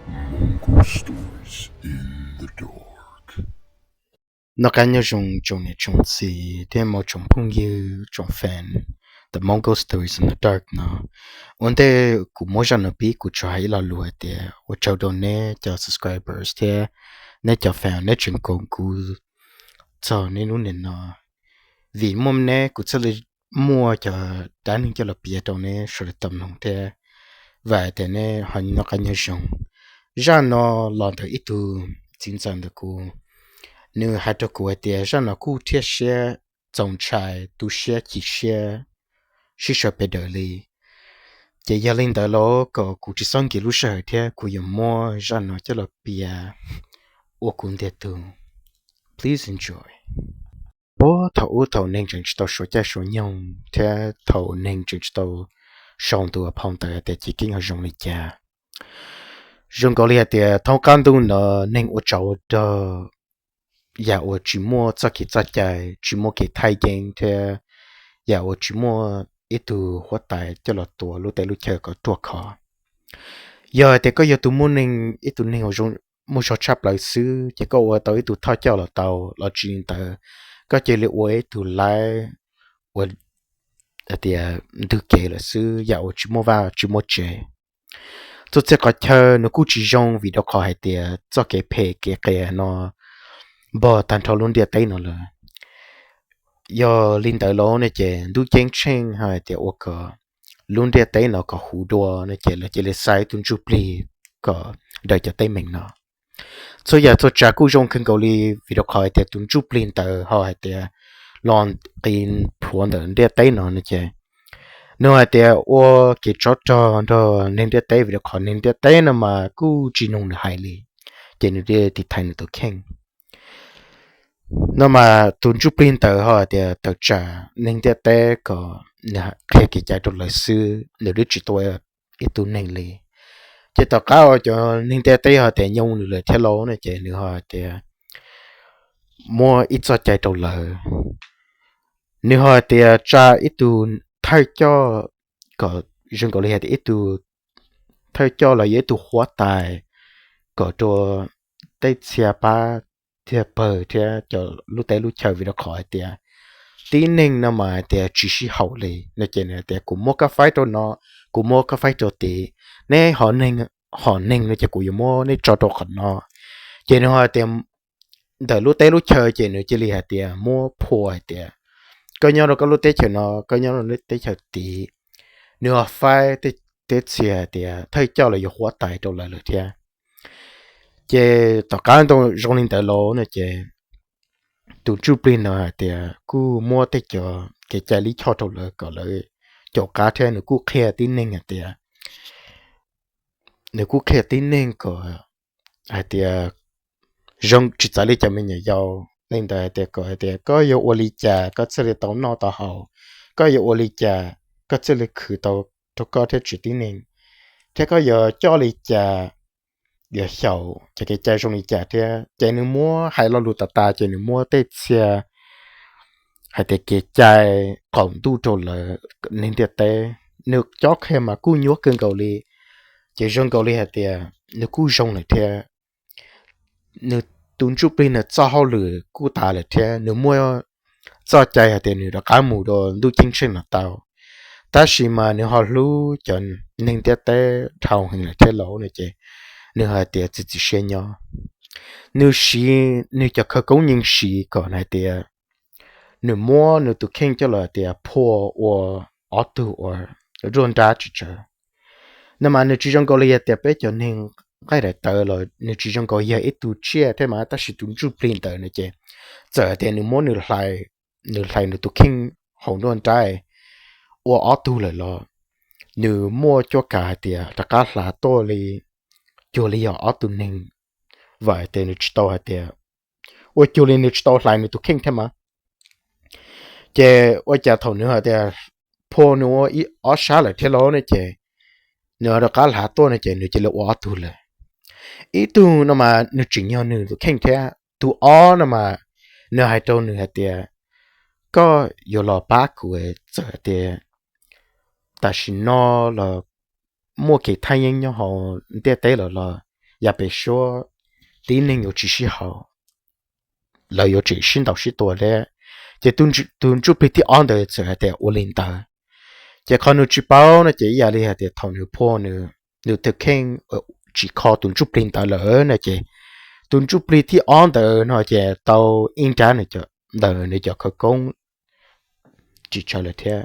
Mongol Stories in the Dark. Noj qab nyob zoo tsoom niam tsoom txiv thiab tsoom phooj ywg tsoom fan The Mongol Stories in the Dark no. Ua ntej kuv muab zaj no pib kuv tsuas hais ib lo lus hais tias ua tsaug rau neb cov subscribers thiab neb cov fan neb tseem koom kuv txog niaj hnub nim no. Vim muaj neb kuv thiaj li muaj cov dab neeg coj los piav rau neb sawv daws tau mloog thiab vam tias neb ho noj qab nyob zoo. Zaj no los ntawm ib tug txiv ntxawm ntawm kuv, nws hais rau kuv hais tias zaj no kuj thiab siab txaus ntshai tu siab chim siab sib sau pes daws li. Ces yog li ntawd los kom kuv tsis txhob nkim lub sij hawm thiab kuv yuav muab zaj no coj los piav ua kuv ntiag tug. Please enjoy. Puag thaum ub thaum neeg tseem tsis tau suav caij suav nyoog thiab thaum neeg tseem tsis tau sau ntu phau ntawv tias chiv keeb ho zoo li cas, zoo nkaus li hais tias thoob qab ntuj no neeg ua tsov ua rog, yam uas tsis muaj txoj kev txoj cai, tsis muaj kev thaij yeeb thiab yam uas tsis muaj ib tug huab tais coj los tuav lub teb lub chaw kom ruaj khov. Yog hais tias koj yog tus muaj neeg, ib tug neeg uas muaj zog tshaj plaws xwb ces koj ua tau ib tug thawj coj los tau, los tsis li ntawd koj cia li ua ib tug laib ua tias ntug kev lawm xwb, yam uas tsis muaj vaj tsis muaj tsev. Txhua txhia qhov chaw nws kuj tsis zoo vim rau qhov hais tias txoj kev phem kev qias no npog tag nrho lub ntiaj teb no lawm. Yog li ntawd los no ces ntuj ceeb tsheej ho hais tias ua kom lub ntiaj teb no kom huv dua no ces lawv cia li xa ib tug ntsuj plig kom daws cov teeb meem no. Txhua yam txhua tsav kuj zoo kawg nkaus li vim rau qhov hais tias tus ntsuj plig ntawd ho hais tias los nqis plhuav ntawm ntiaj teb no no ces nws hais tias ua kev tsov rog nrog neeg ntiaj teb vim rau qhov neeg ntiaj teb no mas kuj tsis mloog nws hais li, ces nws thiaj tiv thaiv nws tus kheej. No mas tus ntsuj plig ntawd ho hais tias tawm tsam neeg ntiaj teb kom nws qhia kev cai rau lawv xwb, nws twb tsis tua ib tug neeg li. Ces tom qab uas cov neeg ntiaj teb ho tias nyoo nws lawm thiab lauj no ces nws ho hais tias muab ib txoj cai rau lawv. Nws ho hais tias tsa ib tug thawj coj kom zoo nkaus li hais tias ib tug thawj coj los yog ib tug huab tais kom rau tej txhia pab thiaj pawg thiab cov lub teb lub chaw vim rau qhov hais tias tib neeg no mas hais tias tsis sib haum li no ces nws hais tias kuv muab koj faib rau no, kuv muab koj faib rau tid, neb hom neeg no ces kuv yuav muab neb tso rau qhov no. Ces nws ho hais tias ntawm lub teb lub chaw ces nws cia li hais tias muab phua hais tias koj nyob rau koj lub teb chaws no, koj nyob rau lub teb chaws tid. Nws ho faib tej txhia hais tias thawj coj los yog huab tais rau lawv lawm thiab. Ces tom qab ntau zoo li ntawd lauj no ces tus ntsuj plig no hais tias kuj muab tej cov kev cai lij choj rau lawv kom lawv caum qab thiab nws kuj qhia tib neeg hais tias, nws kuj qhia tib neeg kom hais tias zoo tsis txawv li cov me nyuam yaus li ntawd hais tias kom hais tias koj yuav ua li cas koj thiaj li tau noj tau haus, koj yuav ua li cas koj thiaj li khwv tau rau koj thiab tsev tib neeg, thiab koj yuav coj li cas, yuav xyaum cov kev cai zoo li cas thiab. Ces nws muab hais lo lus tas tas ces nws muab tej txhia hais tias kev cai qaum ntuj rau lawv neeg ntiaj teb, nws cob qhia mas kuj nyuaj kawg nkaus li. Ces zoo nkaus li hais tias nws kuj zoo lawm thiab. Nws tus ntsuj plig nws txoj hauj lwm kuj tas lawm thiab, nws muaj txoj cai hais tias nws rov qab mus rau ntuj ceeb tsheej no tau. Tab sis mas nws ho hlub cov neeg ntiaj teb dhau heev lawm thiab lauj no ces nws hais tias txiav txim siab nyob. Nws siv nws cov khawv koob yees siv kom hais tias nws muab nws tus kheej coj los hais tias phua ua ob tug uas ruaj nrab tsis tsawg. No mas nws tsis zoo nkaus li hais tias peb cov neeg nqaij daim tawv los nws tsis zoo nkaus yog ib tug tsiaj thiab mas, tab sis tus ntsuj plig ntawd no ces txawm hais tias nws muab nws hlais, nws hlais nws tus kheej hauv ruaj nrab ua ob tug lawm los nws muaj cuab kav hais tias rov qab hlav tuaj li cuag li yog ob tug neeg, vam tias nws tsis tau hais tias, ua cuag li nws tsis tau hlais nws tus kheej thiab mas. Ces ua cas thaum nws hais tias phua nws ua ib ob sab lawm thiab lauj no ces nws rov qab hlav tuaj no ces nws cia li ua ob tug lawm. Ib tug no mas nws tseem yog nws tus kheej thiab, tus ob no mas nws hais rau nws hais tias koj yuav los pab kuv, txawm tias tam sim no los muaj kev thaj yeeb nyob hauv ntiaj teb lawm los yav pem suab tib neeg yuav tsis sib haum, lawv yuav tseem sib ntaus sib tua thiab. Ces tus ntsuj plig thib ob ntawd txawm hais tias ua li ntawd. Ces qhov nws tsis paub no ces ib yam li hais tias thaum nws phua nws, nws tus kheej tsis kho tus ntsuj plig ntawd lawm no ces tus ntsuj plig thib ob ntawd no ces tau ib nrab ntawm nws cov khawv koob tsis tsawg lawm thiab.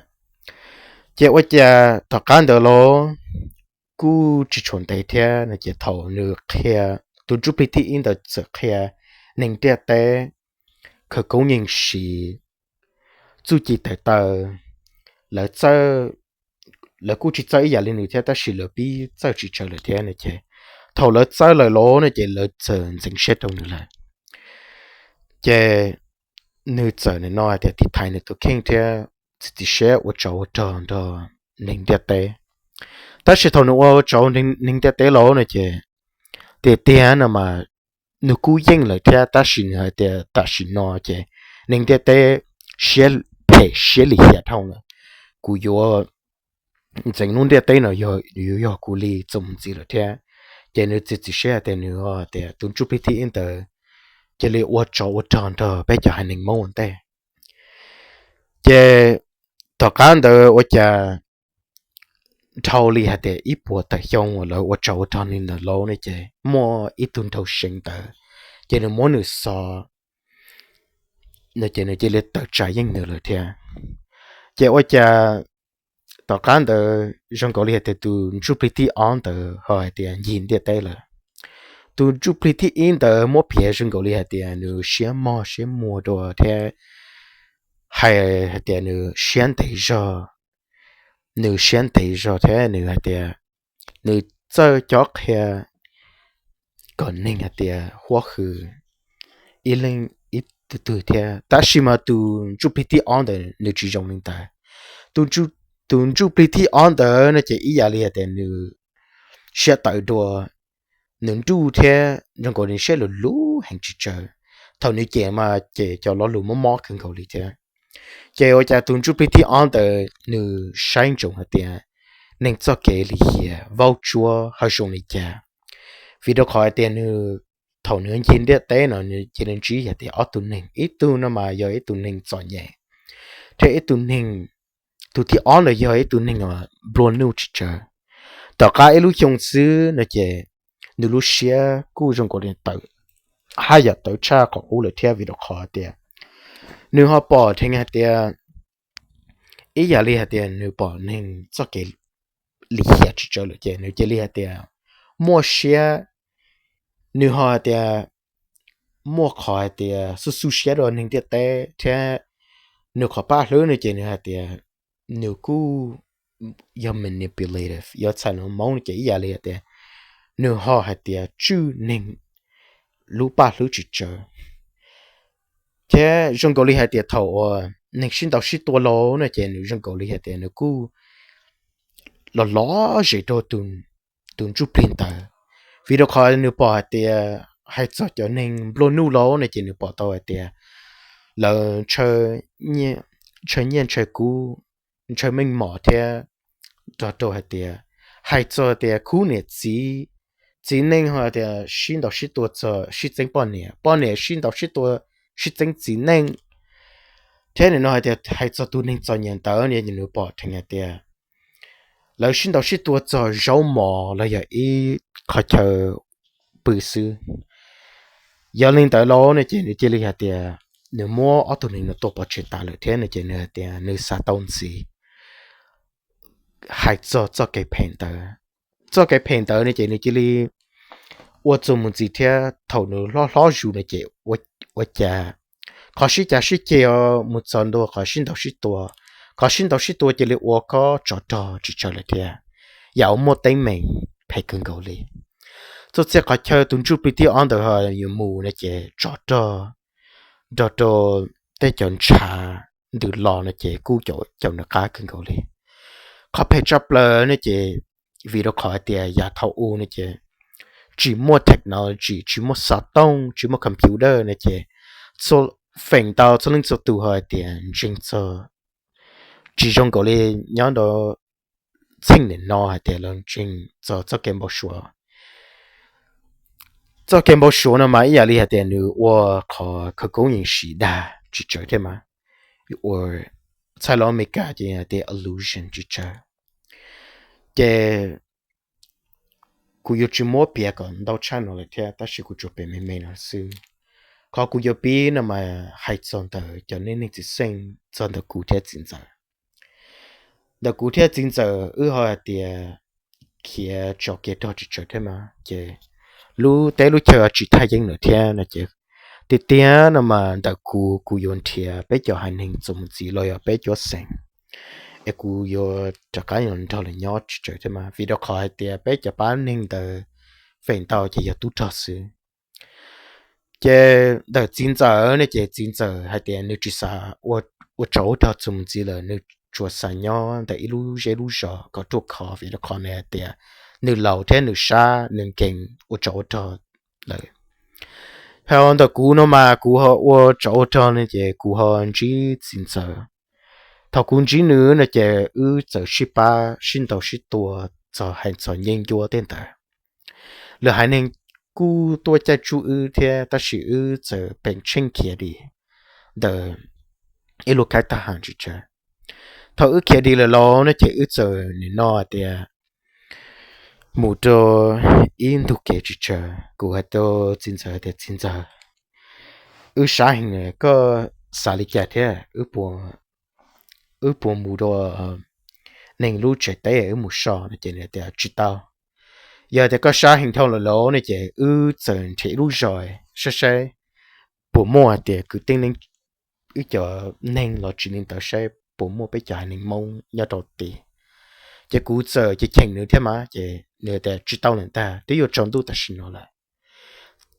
Ces ua cas tom qab ntawd los kuj tsis tshua ntev thiab no ces thaum nws qhia, tus ntsuj plig thib ib ntawd txawm qhia neeg ntiaj teb khawv koob yeej siv, txuj ci tawv taw, lawv txawj, lawv kuj tsis txawj ib yam li nws thiab tab sis lawv pib txawj tsis tsawg lawm thiab no ces thaum lawv txawj lawm los no ces lawv txawm ntxeev siab rau nws lawm. Ces nws txawm nim no hais tias tiv thaiv nws tus kheej thiab txiav txim siab ua tsov ua rog nrog neeg ntiaj teb. Tab sis thaum nws ua tsov neeg ntiaj teb los no ces tiag tiag no mas nws kuj yeej lawm thiab tab sis nws hais tias tam sim no ces neeg ntiaj teb siab phem siab lim hiam dhau lawm, kuv yuav ntxeev lub ntiaj teb no yuav yog kuv li txuas mus ntxiv lawm thiab. Ces nws txiav txim siab hais tias nws tias tus ntsuj plig thib ib ntawd cia li ua tsov ua rog nrog peb cov haiv neeg Hmoob ua ntej. Ces tom qab ntawd ua cas dhau li hais tias ib puas tawm xyoo uas lawv ua tsov ua rog li ntawd lauj no ces muaj ib tug nraug seev ntawd ces nws muab nws xov no ces nws cia li tawm tsam yeej nws lawm thiab. Ces ua cas tom qab ntawd zoo nkaus li hais tias tus ntsuj plig thib ob ntawd ho hais tias ncig ntiaj teb lawm. Tus ntsuj plig thib ib ntawd muab piav zoo nkaus li hais tias nws siab mog siab muag dua thiab hais hais tias nws siab ntev zog, nws siab ntev zog thiab nws hais tias nws txawj cob qhia kom neeg hais tias huab hwm ib leeg ib tug twg thiab. Tab sis mas tus ntsuj plig thib ob ntawd nws tsis zoo li ntawd. Tus ntsuj plig thib ob ntawd no ces ib yam li hais tias nws siab tawv dua, nws nruj thiab zoo nkaus li siab lug lug heev tsis tsawg. Thaum nws cem mas ces cov lo lus mob mob kawg nkaus li thiab. Ces ua cas tus ntsuj plig thib ob ntawd nws saib ntsoov hais tias neeg txoj kev lim hiam vaub tsuab ho zoo li cas. Vim rau qhov hais tias nws, thaum nws ncig ntiaj teb no nws cia li ntsib hais tias ob tug neeg, ib tug no mas yog ib tug neeg txom nyem, thiab ib tug neeg, tus thib ob ntawd yog ib tug neeg nplua nuj tsis tsawg. Tom qab ib lub xyoo xwb no ces nws lub siab kuj zoo nkaus li tawv, haj yam tawv tshaj qhov qub lawm thiab vim rau qhov tias nws ho pom dheev hais tias, ib yam li hais tias nws pom neeg txoj kev lim hiam tsis tsawg lawm ces nws cia li hais tias muaj siab, nws ho hais tias muaj qhov hais tias xu xu siab rau neeg ntiaj teb thiab nws qhov paj hlwb no ces nws hais tias nws kuj yog manipulative, yog txhais lus Hmoob no ces ib yam li hais tias nws ho hais tias tswj neeg lub paj hlwb tsis tsawg. Thiab zoo nkaus li hais tias thaum uas neeg sib ntaus sib tua los no ces nws zoo nkaus li hais tias nws kuj los lov zem rau tus ntsuj plig ntawd, vim rau qhov nws pom hais tias hais txog cov neeg nplua nuj los no ces nws pom tau hais tias lawv ntshaw nyiaj ntshaw kub, ntshaw meej mom thiab nrog rau hais tias, hais txog tias khub niam txiv, txiv neej ho tias sib ntaus sib tua txog sib txeeb poj niam, poj niam sib ntaus sib tua sib txeeb txiv neej, thiab nim no hais tias hais txog tus neeg txom nyem ntawd nws pom dheev hais tias lawv sib ntaus sib tua txog zaub mov los yog ib qhov chaw pw xwb. Yog li ntawd los no ces nws cia li hais tias nws muab ob tug neeg no tua pov tseg tas lawm thiab no ces nws hais tias nws xav tau ntxiv hais txog txoj kev phem ntawd. Txoj kev phem ntawd no ces nws cia li ua txuas mus ntxiv thiab thaum nws hlob hlob zus no ces ua cas qhov sib cav sib ceg mus txog ntua qhov sib ntaus sib tua, qhov sib ntaus sib tua cia li ua kob tsov rog tsis tsawg lawm thiab, yam uas muaj teeb meem phem kawg nkaus li. Txog txij qhov chaw tus ntsuj plig thib ob ntawd ho yuav mus no ces tsov rog nrog rau tej cov ntshav ntws los no ces kuj caum nws qab kawg nkaus li. Qhov phem tshaj plaws no ces vim rau qhov hais tias yav thaum ub no ces tsis muaj technology, tsis muaj xov tooj, tsis muaj computer no ces feem ntau txhua leej txhua tus ho hais tias ntseeg txog tsis zoo nkaus li nyob rau txheej nim no hais tias los ntseeg txog txoj kev npau suav. Txoj kev npau suav no mas ib yam li hais tias nws ua qhov khawv koob yees sim dag tsis tsawg thiab mas, ua txhais los Amelikas ces hais tias illusion tsis tsawg. Ces kuv yuav tsis muab piav kom ntau tshaj no lawm thiab, tab sis kuv tsuas piav me me no xwb. Qhov kuv yuav pib no mas hais txog ntawm cov neej neeg txiv xeej, txog ntawm kuv thiab txiv ntxawm. Ntawm kuv thiab txiv ntxawm wb ho hais tias khiav tso kiav rog tsis tsawg thiab mas ces lub teb lub chaw tsis thaj yeeb lawm thiab no ces, tiag tiag no mas ntawm kuv, kuv yuav nrhiav peb cov haiv neeg txuas mus ntxiv los yog peb cuab xeem, es kuv yuav rov qab los nrog lawv nyob tsis tsawg thiab mas, vim rau qhov hais tias peb cov pab neeg ntawd feem ntau ces yog tub rog xwb. Ces ntawm txiv ntxawm ne ces txiv ntxawm hais tias nws tsis xav ua tsov ua rog txuas mus ntxiv lawm, nws tsuas xav nyob ntawm ib lub zej lub zos kom ruaj khov, vim rau qhov nws hais tias nws laus thiab nws sab nws nkees ua tsov ua rog lawm. Ho ntawm kuv no mas kuv ho ua tsov ua rog ne ces kuv ho ntsib txiv ntxawm. Thaum kuv ntsib nws no ces wb txawm sib pab sib ntaus sib tua txog hais txog nyeeb ncuab tej ntawd. Lwm haiv neeg kuj tuaj caij tsuj wb thiab tab sis wb txawm pheej tsheej khiav dim ntawm ib lub khaib tab ham tsis tsawg. Thaum wb khiav dim lawm los no ces wb txawm nim no hais tias mus rau ib ntug kev tsis tsawg, kuv hais rau txiv ntxawm tias txiv ntxawm, wb sab heev, koj xav li cas thiab, wb puas mus rau neeg lub tsev teb wb mus so no ces nws tias tsis tau. Yog tias koj sab heev dhau lawm los no ces wb txawm nrhiav ib lub zos saib saib puas muaj hais tias kwv tij neej, wb cov neeg los tsis li ntawd saib puas muaj peb cov haiv neeg Hmoob nyob rau tid. Ces kuv txawm cheem cheem nws thiab mas ces nws tias tsis tau lawm ntag, twb yuav tsaus ntuj tam sim no lawm.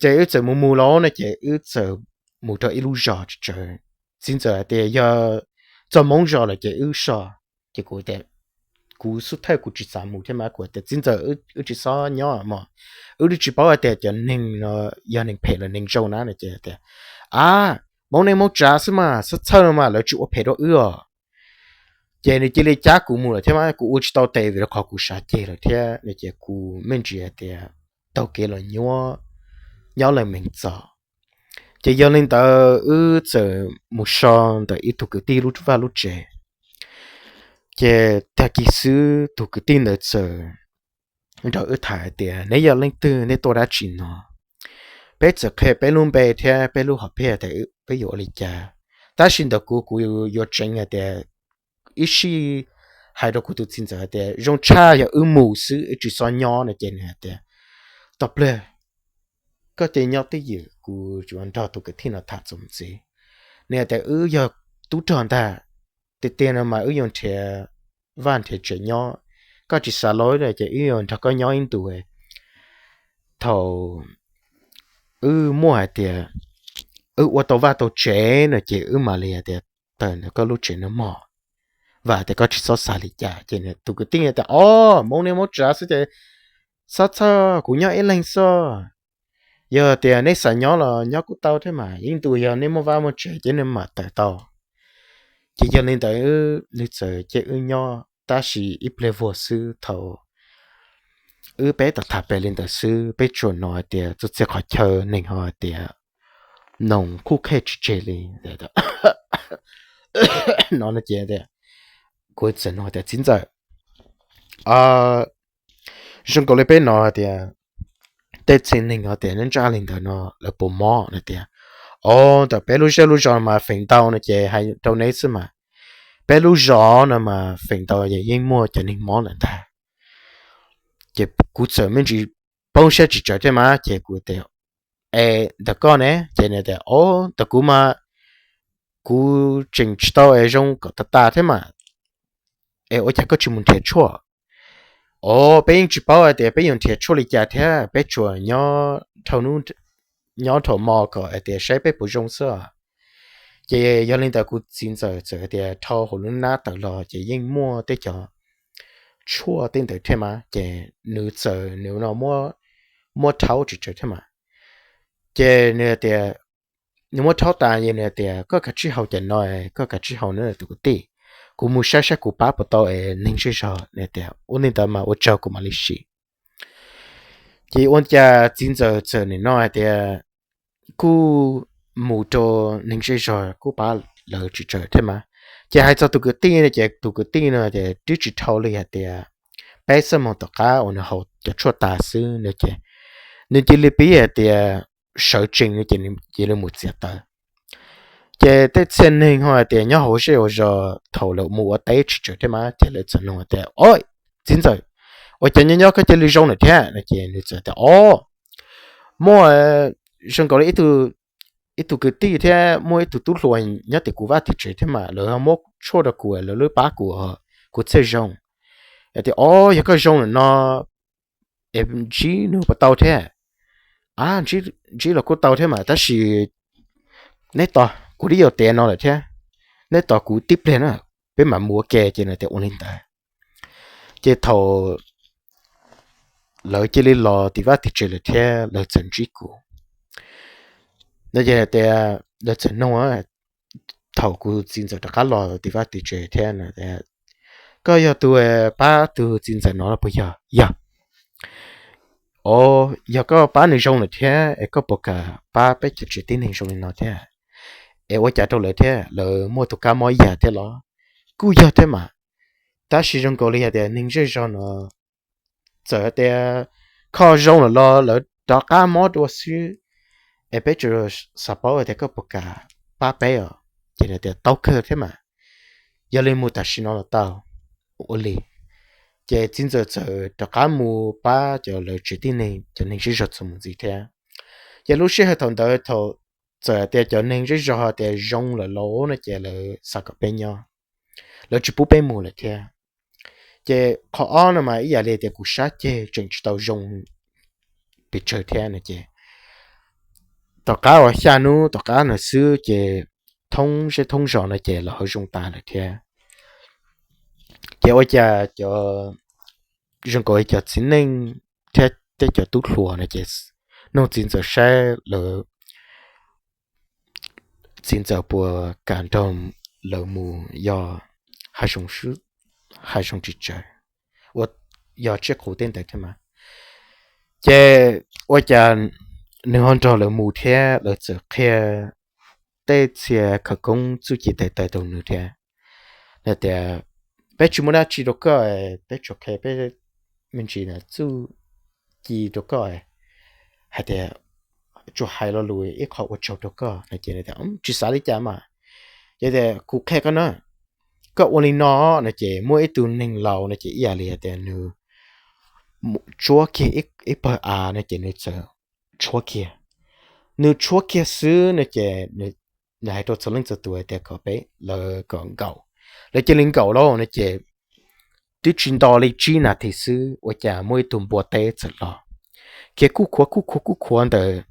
Ces wb txawm mus mus los no ces wb txawm mus rau ib lub zos tsis tsawg. Txiv ntxawm hais tias yog txog Hmoob zos lawm ces wb so. Ces kuv tias kuv xub thawj kuv tsis xav mus thiab mas kuv tias txiv ntxawm, wb tsis xob nyob mog, wb twb tsis paub hais tias cov neeg no yog neeg phem los neeg zoo na no ces tias a, Hmoob neej Hmoob tsav xwb mas, txhob txhawj no mas, lawv tsis ua phem rau wb os. Ces nws cia li cab kuv mus lawm thiab mas kuv ua tsis tau tes vim rau qhov kuv sav ceg lawm thiab no ces kuv me ntsis hais tias taug kev los nyob lawm meej txog. Ces yog li ntawd wb txawm mus so ntawm ib tug kwv tij lub vaj lub tsev. Ces tag kis xwb tus kwv tij ntawd txawm nrog wb tham hais tias neb yog leej twg, neb tuaj dab tsi no? Peb txawm qhia peb lub npe thiab peb lub hom phiaj tias peb yuav ua li cas. Tab sis ntawm kuv, kuv yuav tseev hais tias ib sij hais rau kuv tus txiv ntxawm hais tias zoo tshaj yog wb mus xwb, wb tsis xob nyob no ces nws hais tias tau plag, koj cia li nyob twj ywm, kuv yuav nrog tus kwv tij no tham txuas mus ntxiv. Nws hais tias wb yog tub rog ntag, tiag tiag no mas wb yuav nrhiav vaj nrhiav tsev nyob, koj tsis xav los ces wb yuav nrog koj nyob ib ntus. Thaum wb muaj hais tias wb ua tau vaj tau tsev no ces wb mam li hais tias tawm ntawm koj lub tsev no mog, vam tias koj tsis txhob xav li cas. Ces tus kwv tij tias o, Hmoob neej Hmoob tsav xwb ces txhob txhawj, kuv nyob ib leeg xwb. Yog tias neb xav nyob los nyob kuj tau thiab mas, ib ntus yog neb muaj vaj muaj tsev ces neb mam tawm tau. Ces yog li ntawd nws txawm cia wb nyob tab sis ib pliag vuag xwb, thaum wb peb tham tham pem li ntawd xwb peb tsuas hnov hais tias txhua txhia qhov chaw neeg ho hais tias noog khuj khej tsis tseg li no no ces kuv txawm nug tias txiv ntxawm, zoo nkaus li peb hnov hais tias tej txhia neeg ho tias nyob ntsaj li ntawd no lawv puas mob no tias o, ntawm peb lub zej lub zos mas feem ntau no ces hais rau neb xwb mas, peb lub zos no mas feem ntau yeej muaj cov neeg mob lawm ntag. Ces kuv txawm me ntsis poob siab tsis tsawg thiab mas ces kuv tias es ntawm koj ne? Ces nws tias o, ntawm kuv mas kuv tseem tsis tau es zoo kom tas tas thiab mas, es ua cas koj tsis mus nrhiav tshuaj? O, peb yeej tsis paub hais tias peb yuav nrhiav tshuaj li cas thiab, peb tsuas nyob dhau hmo kom hais tias saib peb puas zoo xwb. Ces yog li ntawd kuv txiv ntxawm txawm hais tias rho hauv lub hnab tawm los ces yeej muaj tej cov tshuaj tej ntawd thiab mas, ces nws txawm nws no muab rhaub tsis tsawg thiab mas. Ces nws tias, nws muab rhaub tas ces nws tias koj kav tsij haus cov no, koj kav tsij haus no tus kwv tij. kuv mus saib saib kuv pab puas tau es neeg zej zog. Tias ua li ntawd mas ua tsaug, kuv mam li sim. Ces ua cas txiv ntxawm txawm nim no hais tias kuj mus rau neeg zej zog kuj pab lawv tsis tsawg thiab mas. Ces hais txog tus kwv tij no ces tus kwv tij no ces twb tsis dhau li hais tias peb xuab moos tom qab uas nws haus cov tshuaj tas xwb no ces nws cia li pib hais tias sawv tsees no ces cia li mus txiav taws. Ces tej txhia neeg ho hais tias nyob hauv zej hauv zos thaum lawv mus ua teb tsis tsawg thiab mas ces lawv txawm nug tias, Oj, txiv ntxawm, ua cas nyob nyob koj cia li zoo lawm thiab? No ces nws txawm tias, Oj, muaj, zoo nkaus li ib tug kwv tij thiab muaj ib tug tub hluas nyob tim kuv vaj tim tsev thiab mas lawv muab tshuaj rau kuv, lawv lub pab kuv, kuv thiaj zoo. Tias, Oj, yog koj zoo lawm no es ntsib nws puas tau thiab? A, ntsib los kuj tau thiab mas, tab sis neb tos, kuv twb yuav tiav no lawm thiab, neb tos kuv tib pliag na, peb mam mus ua ke. Ces nws tias ua li ntawd. Ces thaum lawv cia li los tim vaj tim tsev lawm thiab lawv txawm ntsib kuv no ces tias lawv txawm nug, thaum kuv txiv ntxawm rov qab los tim vaj tim tsev thiab, Koj yog tus pab tus txiv ntxawm no los puas yog? Yog. Os, yog koj pab nws zoo lawm thiab es koj puas kam pab peb cov tsev tib neeg zoo li no thiab? Es ua cas rau lawv thiab, lawv muaj tus kab mob ib yam thiab los? Kuj yog thiab mas, tab sis zoo nkaus li hais tias neeg zej zog no txawm hais tias kho zoo lawm los lawv rov qab mob dua xwb, es peb tsuas xav paub hais tias koj puas kam pab peb os. Ces nws tias tau kawg thiab mas, yog li mus tam sim no los tau. Ua li ces txiv ntxawm txawm rov qab mus pab cov lawv tsev tib neeg, cov neeg zej zog txuas mus ntxiv thiab. Ces lub sij hawm thaum ntawd thaum txawm tias cov neeg zej zog tias zoo lawm los no ces lawv xav kom peb nyob, lawv tsis pub peb mus lawm thiab. Ces qhov ob no mas ib yam li tias kuv sab ceg tseem tsis tau zoo pes tsawg thiab no ces tom qab uas xya hnub tom qab no xwb ces thoob zej thoob zos no ces los ho zoo tas lawm thiab. Ces ua cas cov, zoo nkaus li cov txiv neej thiab tej cov tub hluas no ces nug txiv ntxawm saib lawv, txiv ntxawm puas kam nrog lawv mus yos hav zoov tsis tsawg, ua, yos tsiaj qus tej ntawd thiab mas. Ces ua cas nws ho nrog lawv mus thiab lawv txawm qhia tej txhia khawv koob txuj ci tais taw rau nws thiab. Nws tias peb tsis muaj dab tsi rau koj, peb tsuas qhia peb me ntsis txuj ci rau koj, hais tias tsuas hais lo lus ib qho ua tsaug rau koj no ces nws tias tsis xav li cas mas. Ces tias kuv qhia koj na, koj ua li no no ces muaj ib tug neeg laus no ces ib yam li hais tias nws tshuab kiag ib pawg av no ces nws txawm tshuab kiag. Nws tshuab kiag xwb no ces nws hais rau txhua leej txhua tus hais tias kom peb, lawv kom nkaum. Lawv cia li nkaum lauj no ces twb tsis nto li tsib nas this xwb ua cas muaj ib tug npua teb txawm los, khiav kuj khuav kuj khuav kuj khuav ntawd,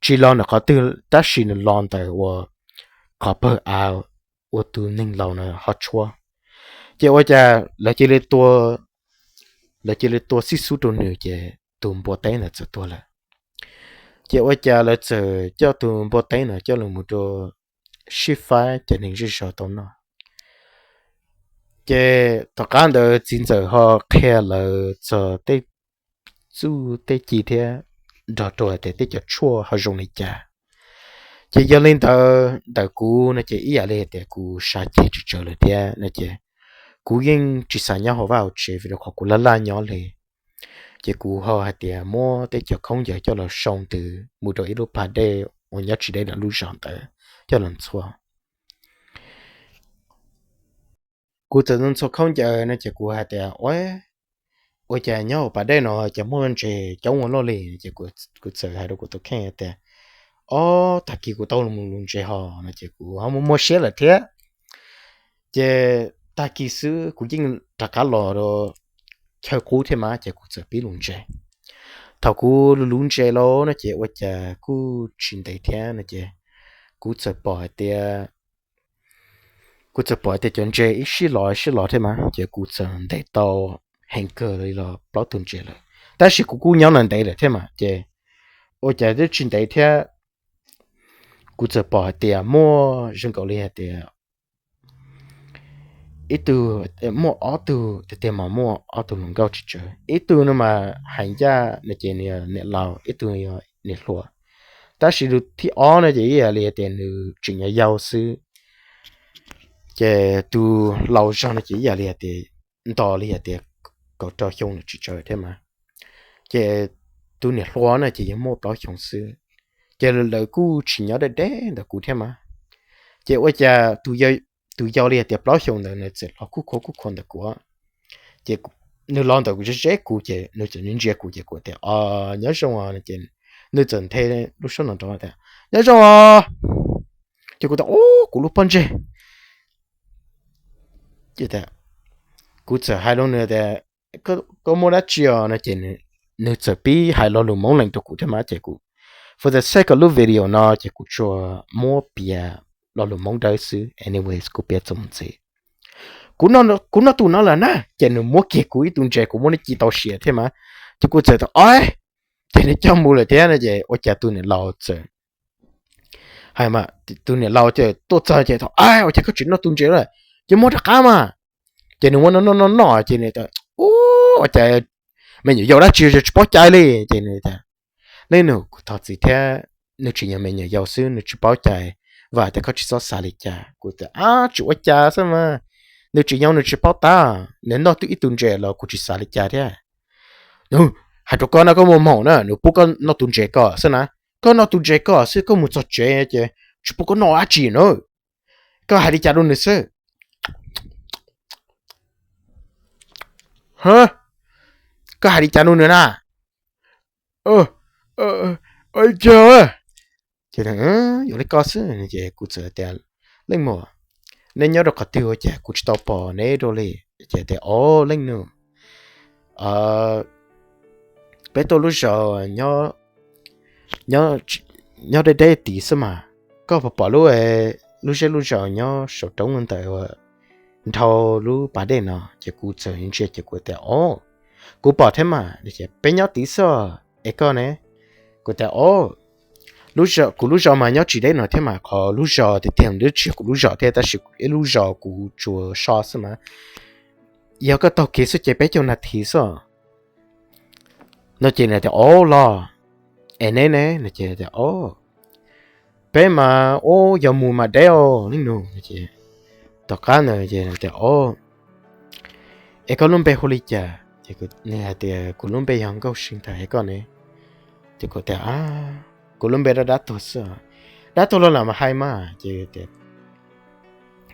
tsis los ntawm qhov twg tab sis nws los ntawm uas qhov pawg av uas tus neeg laus no ho tshuab. Ces ua cas lawv cia li tua, lawv cia li tua xib xub rau nws ces tus npua teb ntawd txawm tuag lawm. Ces ua cas lawv txawm coj tus npua teb ntawd coj los mus rau sib faib cov neeg zej zog tau noj. Ces tom qab ntawd txiv ntxawm ho qhia lawv txog tej txuj tej ci thiab nrog rau hais tias tej cov tshuaj ho zoo li cas. Ces yog li ntawd ntawm kuv no ces ib yam li hais tias kuv sab ceg tsis tsawg lawm thiab no ces kuv yeej tsis xav nyob hauv vaj hauv tsev vim rau qhov kuv laj laj nyob li. Ces kuv ho hais tias muab tej cov khaub ncaws coj los sau ntws mus rau ib lub pas dej uas nyob tsis deb ntawm lub zos ntawd coj los ntxhua. Kuv txawm ntxhua khaub ncaws no ces kuv hais tias ua, ua cas nyob hauv pas dej no ces muaj ntses coob ua luaj li. Ces kuv txawm hais rau kuv tus kheej tias ob, tag kis kuv tau mus luv ntses ho no ces kuv ho muaj muaj siab lawm thiab. Ces tag kis xwb kuv yeej rov qab los rau chaw qub thiab mas ces kuv txawm pib luv ntses. Thaum kuv luv luv ntses lauj no ces ua cas kuj tsis ntev thiab no ces kuv txawm pom hais tias, kuv txawm pom hais tias cov ntses ib sij los ib sij los thiab mas ces kuv txawm ntes tau heev kawg li los plaub tug ntses lawm. Tab sis kuv kuj nyob ntev lawm thiab mas ces ua cas twb tsis ntev thiab kuv txawm pom hais tias muaj zoo nkaus li hais tias ib tug, muaj ob tug tiag tiag mas muaj ob tug hluas nkauj tsis tsawg, ib tug no mas hais ncaj no ces nws yog niam laus, ib tug yog niam hluas. Tab sis tus thib ob no ces ib yam li tias nws tseem yau yau xwb, ces tus laus zog no ces ib yam li tias nto li hais tias kaum rau xyoo lawm tsis tsawg thiab mas. Ces tus niam hluas no ces yog muaj plaub xyoo xwb, ces lawv kuj tsis nyob deb deb ntawm kuv thiab mas. Ces ua cas tus yau li hais tias plaub xyoo ntawd nws txawm los kuj khuav kuj khuav ntawm kuv, ces nws los ntawm kuv ze ze kuv ces nws txawm ntsia kuv ces kuv tias, Os, nyob zoo os. Ces nws txawm nthe lub suab no rau tias, Nyob zoo os. Ces kuv tias, Ub, kuv lub pob ntseg. Kuv txawm hais rau nws tias, Koj muaj dab tsi os? No ces nws txawm pib hais lo lus Hmoob lees rau kuv thiab mas ces kuv, for the sake of lub video no ces kuv tsuas muab piav lo lus Hmoob dawb xwb. Anyways, kuv piav txuas mus ntxiv. Kuv noj tus no lawm na, ces nws muab kiag kuv ib tug ntses, kuv muab nws ci tau siav thiab mas. Ces kuv txawm tias, Os, ces nws coj mus lawm thiab no ces ua cas tus niam laus txawm hais mas, tus niam laus ces tuaj txog ces tau, Ua cas koj tsis noj tus ntses lawm? Ces muab rov qab mas. Ces nws muab noj noj noj noj ces nws tias, Ub, ua cas me nyuam yaus dab tsi tsis paub cai li? Ces nws tias, Leej nus, kuv thov txim thiab, nws tseem yog me nyuam yaus xwb, nws tsis paub cai, vam tias koj tsis txhob xav li cas. Kuv tias, Ab, tsis ua cas xwb mas, nws tseem yau nws tsis paub tab, nws noj twb ib tug ntses los kuv tsis xav li cas thiab. Nws, hais rau koj no, koj muaj hmoo na, nws pub koj noj tus ntses ko xwb na, koj noj tus ntses ko xwb, koj mus txog tsev ces tsis pub koj noj dab tsi na. Koj hais li cas rau nws xwb? Koj hais li cas rau nws na? Ua cas, yuav li ko xwb. Ces kuv txawm tias, Leej muam, neb nyob rau qhov twg ua cas kuv tsis tau pom neb dua li? Ces tias, Os, leej nus, peb tuaj lub zos nyob deb deb tid xwb mas, koj puas pom lub, lub zej lub zos nyob saum roob ntawd nrhau lub pas dej no? Ces kuv txawm ntsia ces kuv tias, Os, kuv pom thiab mas. Peb nyob tid xwb es koj ne? Kuv tias, Os, kuv lub zos mas nyob tsis deb no thiab mas, qhov lub zos tiag tiag twb tsis yog kuv lub zos thiab, tab sis ib lub zos kuv tsuas so xwb mas, yog koj taug kev xwb ces peb caug nas this xwb. No ces nws tias, Os, los es neb ne? No ces tias, Os, peb mas, ub, yog mus mas deb os leej nus. Tom qab ntawd ces tias, Os, es koj lub npe hu li cas? Nws hais tias, Kuv lub npe yog Nkauj See, ntag, es koj ne? Ces kuv tias, Kuv lub npe dab dab tuag xwb, dab tuag los lam mas hais mas. Ces tias,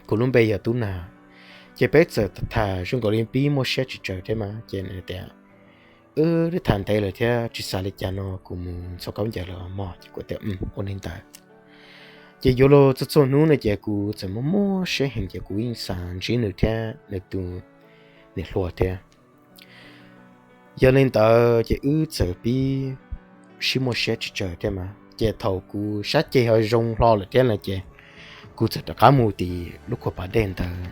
Kuv lub npe yog Tub Nag. Ces peb txawm tham zoo nkaus li pib muaj siab tsis tsawg thiab mas, ces nws tias, Wb twb tham ntev lawm thiab, tsis xav li cas no kuv mus ntxhua kaub ncaws lawm mog. Ces kuv tias, Ua li ntawd. Ces yuav luag txhua txhua hnub no ces kuv txawm muaj muaj siab heev ces kuv yeej xav ntsib nws thiab nws tus niam hluas thiab. Yog li ntawd ces wb txawm pib sib muaj siab tsis tsawg thiab mas, ces thaum kuv sab ceg ho zoo hlo lawm thiab no ces kuv txawm rov qab mus tim lub khuas pas dej ntawd.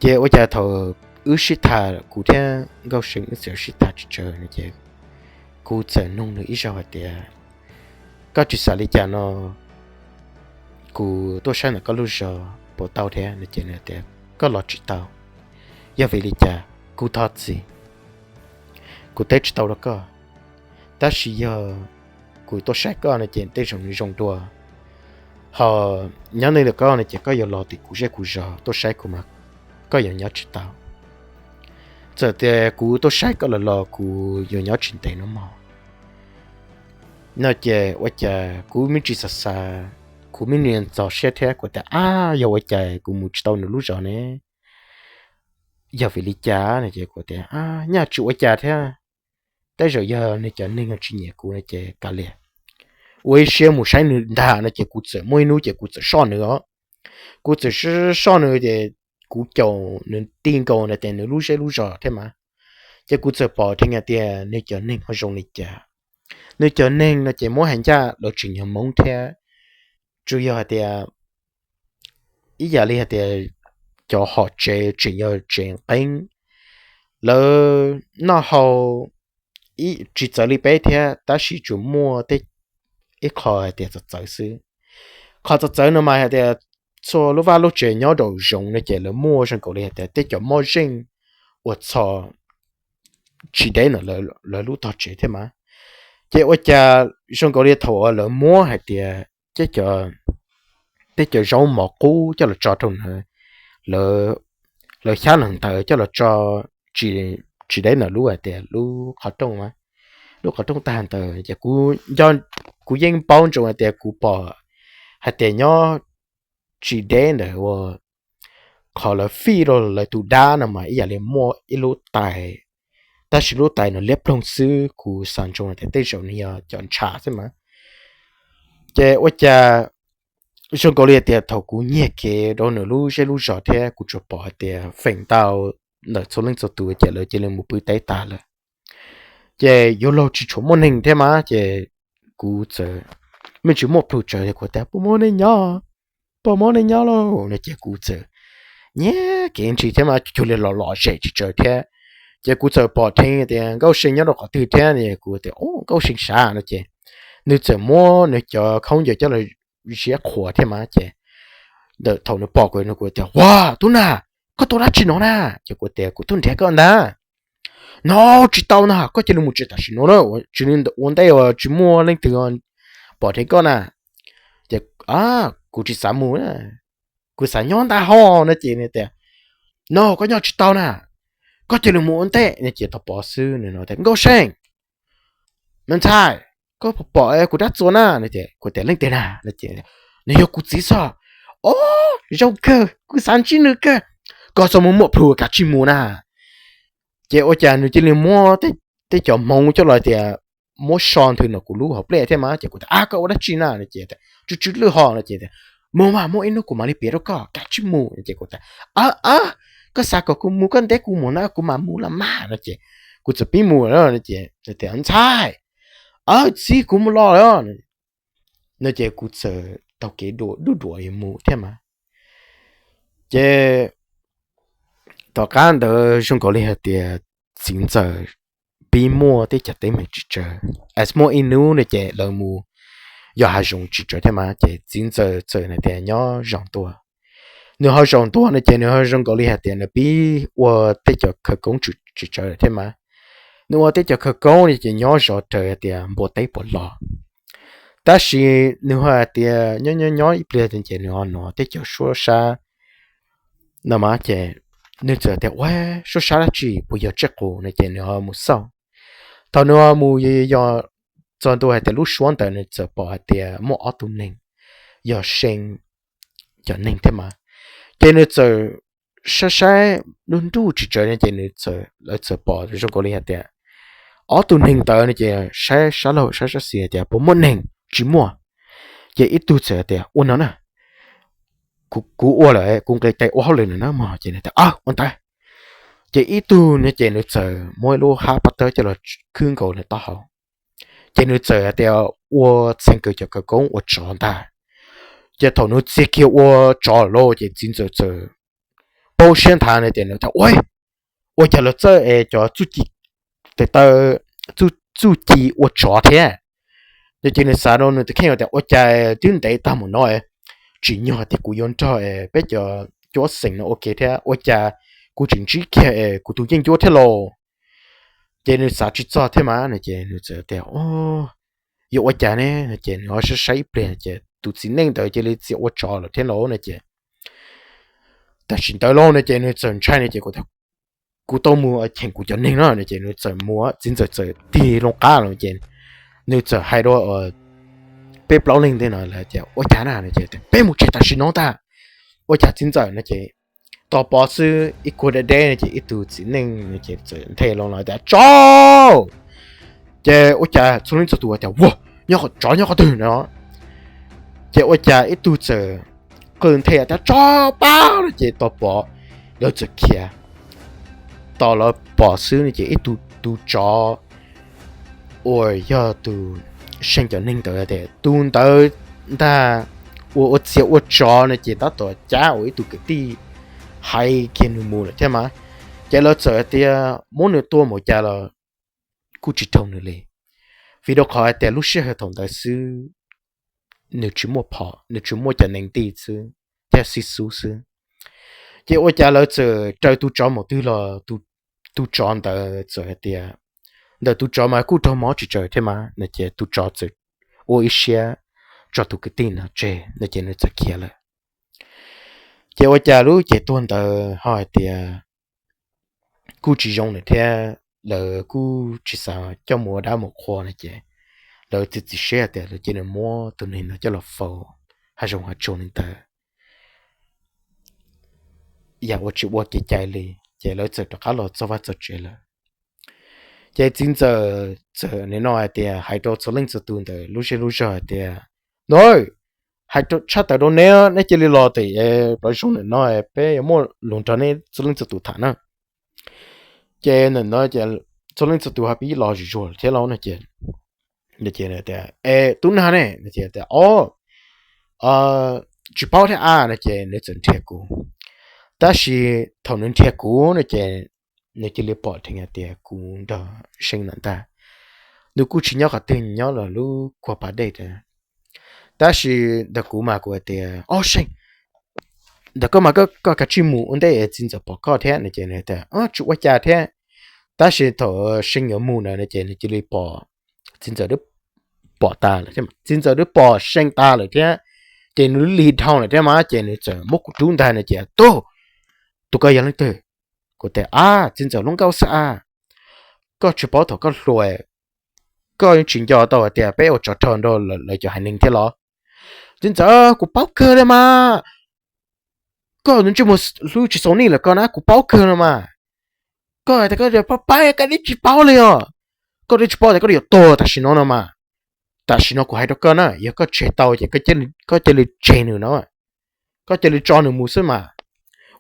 Ces ua cas thaum wb sib tham, kuv thiab Nkauj See wb txawm sib tham tsis tsawg no ces kuv txawm nug nws ib zaug hais tias, Koj tsis xav li cas no, kuv tuaj saib ntawm koj lub zos puas tau thiab? No ces nws tias, Koj los tsis tau. Yog vim li cas? Kuv thov txim, kuv teb tsis tau rau koj, tab sis yog kuv tuaj saib koj no ces tej zaum nws zoo dua, ho nyob ntawm koj no ces koj yuav los tim kuv zej kuv zos tuaj saib kuv mas koj yuav nyob tsis tau. Txawm tias kuv tuaj saib koj lawm los kuv yuav nyob tsis ntev no mog. No ces ua cas kuv me ntsis xav xav, kuv me ntsis ntxhov siab thiab kuv tias, Ab, yog ua cas kuv mus tsis tau nws lub zos ne? Yog vim li cas? No ces kuv tias, Nyaj tsis ua cas thiab, tej zaum yog nws cov neeg tsis nyiam kuv no ces kav liam, ua ib siab mus saib nws ntag. No ces kuv txawm muaj ib hnub ces kuv txawm soj nws os. Kuv txawm soj nws ces kuv caum nws ti nkaus no ces nws lub zej lub zos thiab mas, ces kuv txawm pom dheev hais tias nws cov neeg ho zoo li cas. Nws cov neeg no ces muab hais ncaj lawv tseem yog Hmoob thiab, tsuas yog hais tias ib yam li hais tias cov hom tsev tseem yog tsev qeeb, lawv noj haus tsis txawv li peb thiab, tab sis tsuas muaj tej ib qho hais tias txawv txawv xwb. Qhov txawv txawv no mas hais tias txhua lub vaj lub tsev nyob rau zoov no ces lawv muaj zoo nkaus li hais tias tej cov mob zeej uas txhos tsis deb ntawm lawv lub tog tsev thiab mas. Ces ua cas zoo nkaus li thaum uas lawv muab hais tias tej cov zaub mov qub coj los tso rau na, lawv xyab lees ntawd coj los tso tsis deb ntawm lub hais tias lub qhov rooj, lub qhov rooj tag ntawd ces kuv yeej paub ntsoov hais tias kuv pom hais tias nyob tsis deb ntawm ua qhov lawv fij rau lawv tus dab no mas ib yam li muaj ib lub tais, tab sis lub tais no liab ploog xwb, kuv xav ntsoov hais tias tej zaum nws yog cov ntshav xwb mas. Ces ua cas zoo nkaus li hais tias thaum kuv nyiag kev rau nws lub zej lub zos thiab kuv tsuas pom hais tias feem ntau ntawm txhua leej txhua tus ces lawv cia li mus pw teb tas lawm. Ces yuav luag tsis tshua muaj neeg thiab mas ces kuv txawm, me ntsis muaj plhus tsawv kuv tias puas muaj neeg nyob, puas muaj neeg nyob lauj no ces kuv txawm nyiag kev ntsis thiab mas cuag li los lom zem tsis tsawv thiab. Ces kuv txawm pom dheev tias Nkauj See nyob rau qhov twg thiab no kuv tias Nkauj See sav no ces nws txawm muab nws cov khaub ncaws coj los ziab qhuas thiab mas ces thaum nws pom kuv no kuv tias ua tub na, koj tuaj dab tsi no na? Ces kuv tias kuv tuaj nrhiav koj ntag. No tsis tau na, koj cia li mus tsev tam sim no na, tsis li ua ntej uas tsis muaj leej twg pom dheev koj na. Ces kuv tsis xav mus, kuv xav nyob ntag ho no ces nws tias no koj nyob tsis tau na, koj cia li mus ua ntej no ces tau pov xwb nws no tias Nkauj See, me ntxhais, koj pom kuv dab txua na no ces kuv tias leej twg na no ces nws yog kuv txiv xwb. O, zoo kawg, kuv xav ntsib nws kawg, koj txhob muaj muaj plhus kav tsij mus na. Ces ua cas nws cia li muab tej cov hmoov coj los tias muab so nthwv nws kuv lub hauv plej thiab mas ces kuv tias a koj ua dab tsi na no ces tsw tsw lwj ho no ces mus mas muaj ib hnub kuv mam li piav rau koj, kav tsij mus no ces kuv tias a, koj xav kom kuv mus koj ntiab kuv mus na kuv mam mus los mas no ces kuv txawm pib mus no ces tias ntxhais, txib kuv mus los lawm no ces kuv txawm taug kev dua dub duav mus thiab mas. Ces tom qab ntawd zoo nkaus li hais tias txiv ntxawm pib muaj tej cov teeb meem tsis tsawg, es muaj ib hnub no ces lawv mus yos hav zoov tsis tsawg thiab mas ces txiv ntxawm txawm hais tias nyob zov ntua. Nws ho zov ntua no ces nws ho zoo nkaus li hais tias nws pib ua tej cov khawv koob tsis tsawg thiab mas. Nws ua tej cov khawv koob no ces nyob zov raws hais tias npua teb puas los. Tab sis nws ho hais tias nyob nyob nyob ib pliag ces nws ho hnov tej cov suab sab no mas ces nws txawm tias ua suab sab dab tsi puas yog tsiaj qus no ces nws ho mus xauj. Thaum nws ho mus yos txog ntua hais tias lub suab ntawd nws txawm pom hais tias muaj ob tug neeg yog See cov neeg thiab mas. Ces nws txawm saib saib nruj nruj tsis tsawg no ces nws txawm, lawv txawm pom zoo nkaus li hais tias ob tug neeg ntawd no ces saib sab laug saib sab xis hais tias puas muaj neeg, tsis muaj. Ces ib tug txawm tias ua no na, kuv ua lawm, kuv nqis tes ua hauj lwm lawm na mog ces nws tias ua ntawd. Ces ib tug no ces nws txawm muab ib lub hab pab tawb coj los khwb nkaus nws taub hau. Ces nws txawm hais tias ua txheem kawg cov khawv koob ua tsov ntag. Ces thaum nws txia kiag ua tsov lawm ces txiv ntxawm txawm poob siab nthav no ces nws tias ua, ua cas lawv txawj es cov txuj ci, tes taw, txuj ci ua tsov thiab no ces nws xav rau nws tus kheej tias ua cas twb ntev tag mus no tsim nyog tias kuv yuav nrog peb cov cuab xeem no ua ke thiab ua cas kuv tseem ntsib kiag es kuv tus yeej ncuab thiab lauj. Ces nws xav tsis txog thiab mas no ces nws txawm tias yuav ua cas ne no ces nws ho saib saib ib pliag ces tus txiv neej ntawd cia li txia ua tsov lawm thiab lauj no ces tam sim ntawd lauj no ces nws txawm ntshai no ces kuv tau mus cheem kuv cov neeg no no ces nws txawm mus, txiv ntxawm txawm tig loo qab los ces nws txawm hais rau peb plaub leeg ntawd no tias ua cas na no ces peb mus tsev tam sim no ntag. Ua cas txiv ntxawm no ces tos pov xwb ib kuag deb deb no ces ib tug txiv neej no ces txawm nthe loo los tias tsov. Ces ua cas txhua leej txhua tus tias ua, nyob qhov tsov nyob qhov twg no. Ces ua cas ib tug txawm qw nthe tias tsov pab no ces tos pov, lawv txawm khiav. Tos lawv pom xwb no ces ib tug tus tsov uas yog tus See cov neeg ntawd tias tus ntawd ntag, uas ua txia ua tsov no ces tab tom cab uas ib tug kwv tij hais kiag nws mus lawm thiab mas. Ces lawv txawm tias muab nws tua mus cas los kuj tsis raug nws li, vim rau qhov hais tias lub sij hawm thaum ntawd xwb nws tsis muaj phom, nws tsis muaj cov neeg tij xwb, ces sib xub xwb. Ces ua cas lawv txawm raws tus tsov mus twg los tus tsov ntawd txawm hais tias, ntawm tus tsov mas kuj raug mob tsis tsawg thiab mas no ces tus tsov txawm ua ib siab tso tus kwv tij no tseg no ces nws txawm khiav lawm. Ces ua cas lub cev tuag ntawd ho hais tias kuj tsis zoo lawm thiab, lawv kuj tsis xav coj mus ua dab mus qhua no ces lawv txiav txim siab tias lawv cia li muab tus neeg no coj los faus hav zoov hav tsuag li ntawd, yam uas tsis ua kev cai li. Ces lawv txawm rov qab los txog vaj txog tsev lawm. Ces txiv ntxawm txawm nim no hais tias hais rau txhua leej txhua tus ntawm lub zej lub zog hais tias, no, hais tshaj tawm rau neb, neb cia li los tim plaws zoo ntawm no, peb yuav muaj lus nrog neb txhua leej txhua tus tham na. Ces ntawm no ces txhua leej txhua tus ho pib los zuj zus thiab lauj no ces, es tub nag ne, o, tsis paub thiab a no ces nws txawm nrhiav kuv. Tab sis thaum nws nrhiav kuv no ces nws cia li pom dheev hais tias kuv nrog See ntawm ntag. Nws kuj tsis nyob qhov twg, nyob los lub kuag pas dej ntawd. Tab sis ntawm kuv mas kuv hais tias, o See, ntawm koj mas koj kav tsij mus ua ntej, txiv ntxawm pom koj thiab no ces nws tias tsis ua cas thiab. Tab sis thaum See yuav mus na no ces nws cia li pom txiv ntxawm twb pom tas lawm thiab, txiv ntxawm twb pom See tas lawm thiab, ces nws li dhau lawm thiab mas ces nws txawm muab kuv rub ntag no ces, tub, tus ko yog leej twg? Kuv tias, a, txiv ntxawm lub nkauj xwb a. Koj tsis paub thaum koj hluas, koj yeej tsis nco tau hais tias peb ua tsov rog nrog lawv cov haiv neeg thiab los? Txiv ntxawm, kuv paub kawg li mas. Koj ntsej muag hlub tsis xaus nej lawm koj na, kuv paub kawg no mas. Koj hais tias koj pab pab koj twb tsis paub li os. Koj twb tsis paub tias koj yuav tuag tam sim no no mas. Tam sim no kuv hais rau koj na, yog koj tseg tau ces koj cia li tseg nws no, koj cia li tso nws mus xwb mas.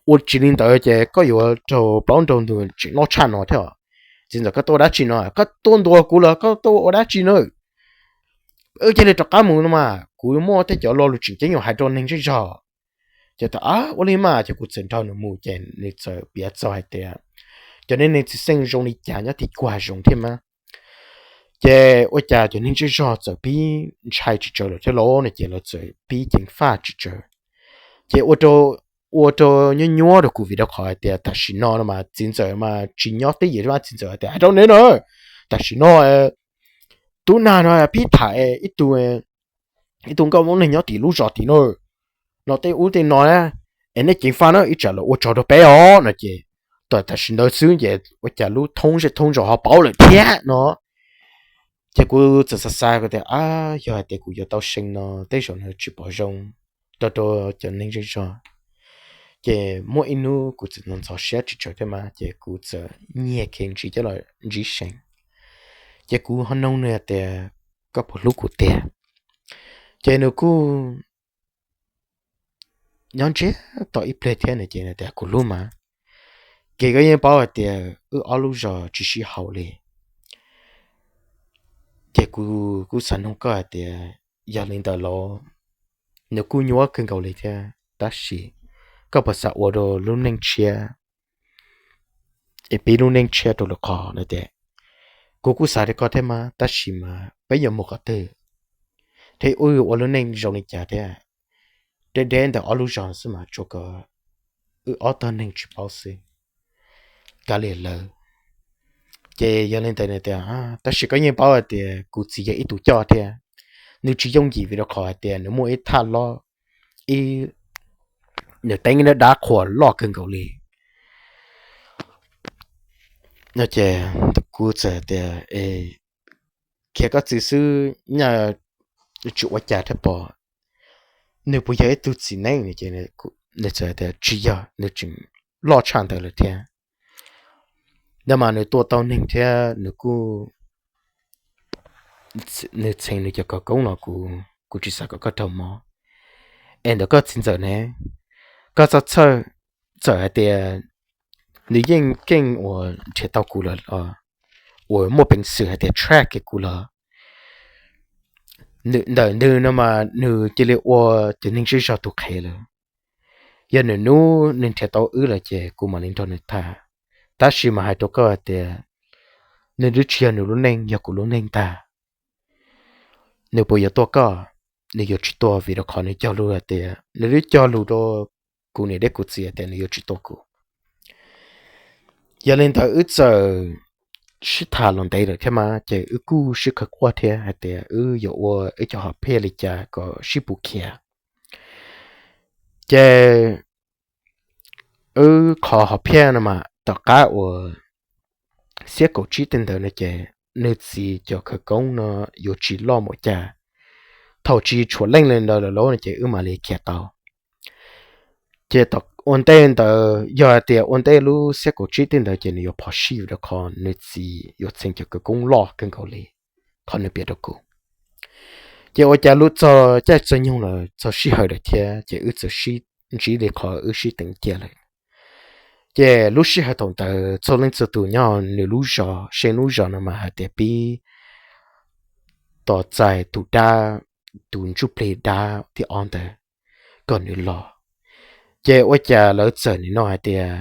Ua tsis li ntawd ces koj yuav raug plaub nraug ntug tseem loj tshaj no thiab. Txiv ntxawm, koj tuaj ua dab tsi no? Koj tuaj ntuas kuv los koj tuaj ua dab tsi na? Wb cia li rov qab mus no mas, kuv muaj tej cov lo lus tseem ceeb yuav hais rau neeg zej zog. Ces tias, ua li mas, ces kuv txawm nrog nws mus ces nws txawm piav txog hais tias cov neeg neeg txiv xeej zoo li cas nyob tim kuag zoov thiab mas. Ces ua cas cov neeg zej zog txawm pib ntshai tsis tsawg lawm thiab lauj no ces lawv txawm pib ceev faj tsis tsawg. Ces ua rau nyuaj nyuaj rau kuv vim rau qhov hais tias tam sim no no mas txiv ntxawm mas tsis nyob teb yim thiab mas. Txiv ntxawm hais tias, hais rau neb no, tam sim no tub nag no pib tham ib tug, ib tug nkauj muab neeg nyob tim lub zos tim no, no tej ub tej no na, es nej ceev faj na ib tsam lawv ua tsov rau peb os no ces. Tam tam sim ntawd xwb ces ua cas lub thoob zej thoob zos ho paub lawm thiab no. Ces kuv txawm xav xav kuv tias, a, yog hais tias kuv yuav tau See no tej zaum nws tsis pom zoo rau rau cov neeg zej zog. Ces muaj ib hnub kuv txawm ntxhov siab tsis tsawg thiab mas ces kuv txawm nyiag kev ntsib coj los ntsib See. Ces kuv ho noog nws hais tias, koj puas hlub kuv tiag? Ces nws kuj nyob ntsiag to ib pliag thiab no ces tias, kuv hlub mas. Ces koj yeej paub hais tias wb ob lub zos tsis sib haum li. Ces kuv kuj xav nug koj hais tias, yog li ntawd los, nws kuj nyuaj kawg nkaus li thiab tab sis koj puas xav ua rau lub neej tshiab, es pib lub neej tshiab rau lwm qhov no tias, kuv kuj xav li koj thiab mas tab sis mas peb yuav mus qhov twg thiab wb yuav ua lub neej zoo li cas thiab. Deb deb ntawm ob lub zos xwb mas tsuas kom wb ob tog neeg tsis paub xwb, kav liam lawv. Ces yog li ntawd nws tias, tab sis koj yeej paub hais tias kuv txiv yog ib tug coj thiab, nws tsis yooj yim vim rau qhov hais tias nws muaj ib thaj lob, ib, nws teeb ib dab qhuas loj kawg nkaus li. No ces kuv txawm tias, khiav koj txiv xwb, nyaj tsis ua cas thiab pob. Nws puas yog ib tug txiv neej? Nws txawm tias tsis yog, nws tseem loj tshaj ntawd lawm thiab. Ntawd mas nws tua tau neeg thiab nws kuj, nws txheem nws cov khawv koob los kuv, kuv tsis xav kom koj raug mob. Es ntawm koj txiv ntxawm ne, koj txhob txhawj, txawm hais tias nws yeej keej uas nrhiav tau kuv lawm, uas muaj peev xwm hais tias track kuv lawm. Ntawm nws no mas nws cia li ua cov neeg zej zog tus qhev lawm. Yog nws hnub nws nrhiav tau wb lawm ces kuv mam li nrog nws tham. Tab sis mas hais rau koj hais tias nws twb tsis yog nws lub neej, yog kuv lub neej ntag. Nws puas yuav tua koj? nws yuav tsis tuag vim rau qhov nws cog lus hais tias, nws twb cog lus rau kuv niam thiab kuv txiv tias nws yuav tsis tua kuv. Yog li ntawd wb txawm sib tham los ntev lawm thiab mas ces wb kuj sib qhia quaj thiab hais tias wb yuav ua wb cov hom phiaj li cas kom sib pus khiav. Ces wb qhov hom phiaj no mas tom qab uas xiab kaum tsib tej ntawd no ces nws txiv cov khawv koob no yuav tsis loj npaum cas. Thaum tsis tshuav leej li ntawd lawm lauj no ces wb mam li khiav tau. Ces ua ntej ntawd yog hais tias ua ntej lub xiab kaum tsib tej ntawd ces nws yuav phom sij vim rau qhov nws txiv yuav txheev cov khawv koob loj kawg nkaus li qhov nws piav rau kuv. Ces ua cas lub txog caij txog nyoog lawm txog sij hawm lawm thiab ces wb txawm sib ntsib li qhov wb sib teev cia lawm. Ces lub sij hawm thaum ntawd txhua leej txhua tus nyob nws lub zos, Seej lub zos no mas hais tias pib tos txais tus dab, tus ntsuj plig dab thib ob ntawd kom nws los. Ces ua cas lawv txawm nim no hais tias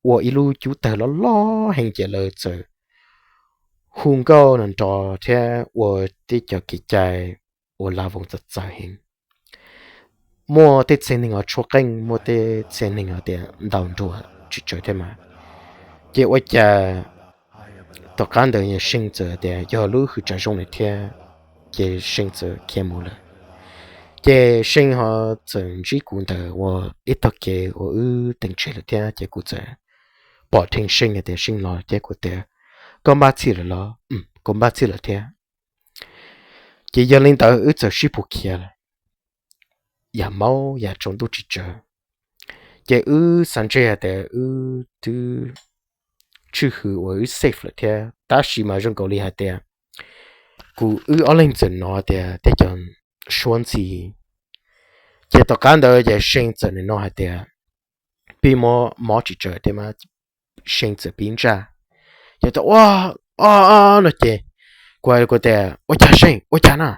ua ib lub cub tawg loj loj heev ces lawv txawm hu nkauj no nrov thiab ua tej cov kev cai ua la voos txawv txawv heev. Muaj tej txheej neeg ho tshuab qeej, muaj tej txheej neeg ho tias ntaus nruas tsis tsawg thiab mas. Ces ua cas tom qab ntawd Seej txawm tias yog lub hwj tsa zoo lawm thiab, ces Seej txawm khiav mus lawm. Ces Seej ho txawm ntsib kuv ntawm ua ib tog kev uas wb teem tseg lawm thiab ces kuv txawm pom dheev Seej hais tias Seej los ces kuv tias, koj npaj txhij lawm los? Kuv npaj txhij lawm thiab. Ces yog li ntawd wb txawm sib pus khiav lawm, yam maub yam tsaus ntuj tsis tsawg. Ces wb xav ntshe hais tias wb twb tswj hwm uas wb safe lawm thiab, tab sis mas zoo nkaus li hais tias kuv wb ob leeg txawm hnov tias tej cov suab ntxhi. Ces tom qab ntawd ces Seej txawm nim no hais tias pib mob mob tsis tsawg thiab mas, Seej txawm pib ntsaj. Ces tias ua o no ces kuv tias ua cas Seej ua cas na,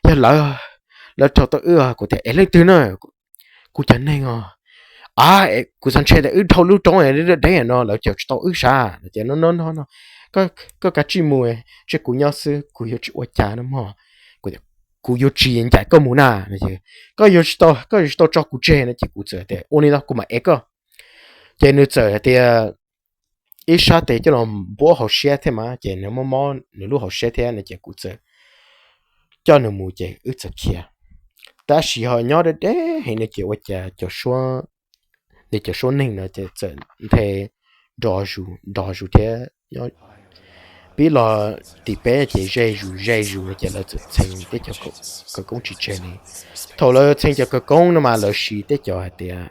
yog lawv, lawv raug tau wb. Kuv tias es leej twg na? Kuv cov neeg os. A, kuv xav ntshe tias wb dhau lub roob deb no lawv caum tsis tau wb sav no ces no no no no, koj kav tsij mus, tseg kuv nyob xwb kuv yuav tsis ua cas no mog. Kuv yuav tsis ncaim koj mus na. Koj yuav tsis tau, koj yuav tsis tau tso kuv tseg no ces kuv txawm tias ua li no kuv mam ev koj. Ces nws txawm hais tias ib sab tes coj los npuab hauv siab thiab mas ces nws mob mob nws lub hauv siab thiab no ces kuv txawm coj nws mus ces wb txawm khiav. Tab sis ho nyob deb deb heev no ces ua cas cov suab, nws cov suab neeg no ces txawm nthe nrov zus nrov zus thiab. Pib los tim peb ces ze zus ze zus no ces lawv txawm txheev tej cov khawv koob tsis tseg li. Thaum lawv txheev cov khawv koob no mas lawv siv tej cov hais tias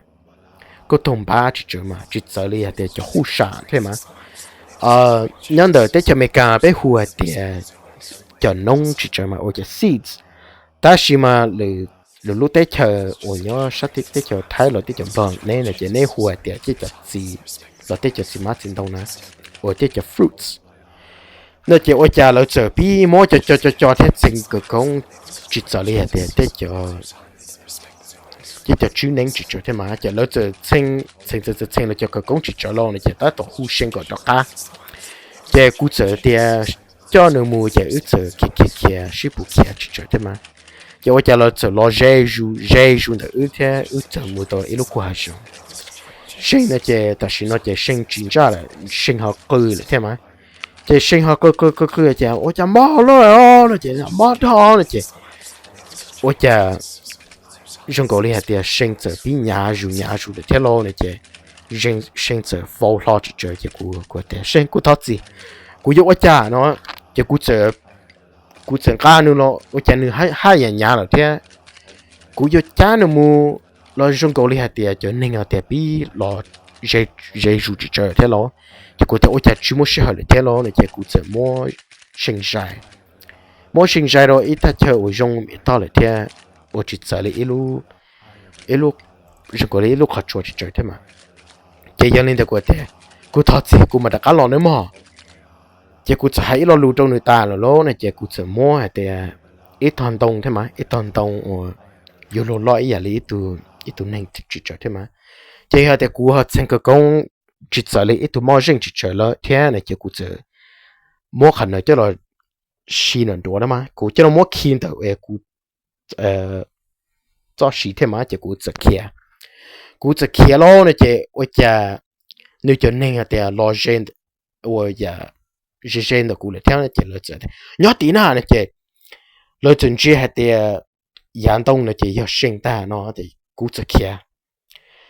kuj toog npab tsis tsawg mas tsis txawv li hais tias cov huj sam thiab mas. Nyob ntawm teb chaws Amelikas peb hu hais tias cov noob tsis tsawg mas ua cov seeds. Tab sis mas lwm lub teb chaws uas nyob sab teb chaws Thaib los teb chaws Nplog neb no ces neb hu hais tias tej cov txiv los tej cov txiv hmab txiv ntoo na, uas tej cov fruits no ces ua cas lawv txawm pib muab cov co co co thiab txheev khawv koob tsis txawv li hais tias tej cov tswb neeb tsis tsawg thiab mas ces lawv txawm txheev txheev txheev txheev lawv cov khawv koob tsis tsawg los no ces tab tom hu Seej kom rov qab. Ces kuv txawm tias coj nws mus ces wb txawm khiav khiav khiav sib pus khiav tsis tsawg thiab mas. Ces ua cas lawv txawm los ze zus ze zus ntawm wb thiab wb txawm mus tau ib lub kwj ha zoov. Seej no ces tam sim no ces Seej tsis ntsaj lawm, Seej ho qw lawm thiab mas. Ces Seej ho qw qw qw qw ces ua cas mob lawm no ces mob dhau no ces ua cas zoo nkaus li hais tias Seej txawm pib nyav zus nyav zus lawm thiab lauj no ces Seej txawm vau hlo tsis tsawg ces kuv tias Seej kuj thov txim, kuv yuav ua cas no. Ces kuv txawm nqa nws los ua cas nws haj yam nyav lawm thiab. Kuv yuav cab nws mus los zoo nkaus li hais tias cov neeg hais tias pib los ze zus tsis tsawg thiab lauj. Ces kuv tias ua cas tsis muaj sij hawm lawm thiab lauj no ces kuv txawm muab Seej zais, muab Seej zais rau ib thaj chaw uas zoo miam toj lawm thiab, uas tsis txawv li ib lub, ib lub, zoo nkaus li ib lub qhov tsua tsis tsawg thiab mas. Ces yog li ntawd kuv tias kuv thov txim kuv mam rov qab los nawb mog. Ces kuv txawm hais ib lo lus rau nws tas lawm lauj no ces kuv txawm muab hais tias ib tog ntoo thiab mas, ib tog ntoo uas yuav luag loj ib yam li ib tug neeg tsis tsawg thiab mas. Ces yog tias kuv ho txheev khawv koob tsis txawv li ib tug moj zeej tsis tsawg lawm thiab no ces kuv txawm muab qhov ntawd coj los si nram nruab na mas kuv coj los muab khi ntawm kuv txoj siv thiab mas ces kuv txawm khiav. Kuv txawm khiav lauj no ces ua cas nws cov neeg hais tias los ze, ua yam ze ze ntawm kuv lawm thiab ces lawv txawm nyob tim na no ces lawv txawm ntsia hais tias yav ntoo no ces yog See tag no ces kuv txawm khiav.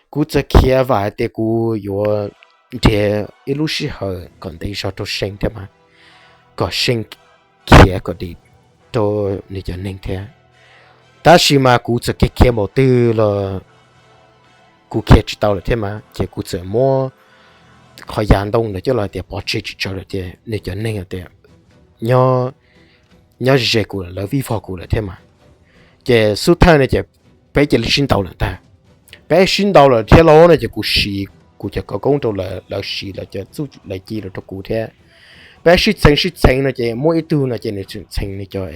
Kuv txawm khiav vam hais tias kuv yuav nrhiav ib lub sij hawm kom ntev zog rau See thiab mas, kom See khiav kom dim rau nws cov neeg thiab. Tab sis mas kuv txawm khiav khiav npaum twg los kuv khiav tsis tau lawm thiab mas ces kuv txawm muab qhov yav ntoo ntawd coj los tias pov tseg tsis tsawv lawm ces nws cov neeg tias nyob, nyob ze ze kuv lawm, lawv vij vog kuv lawm thiab mas. Ces xub thawj no ces peb cia li sib ntaus lawm ntag. Peb sib ntaus lawm thiab lauj no ces kuv siv kuv cov khawv koob rau lawv, lawv siv lawv cov txuj lawv ci los rau kuv thiab. Peb sib txheev sib txheev no ces muaj ib tug no ces nws txheev nws cov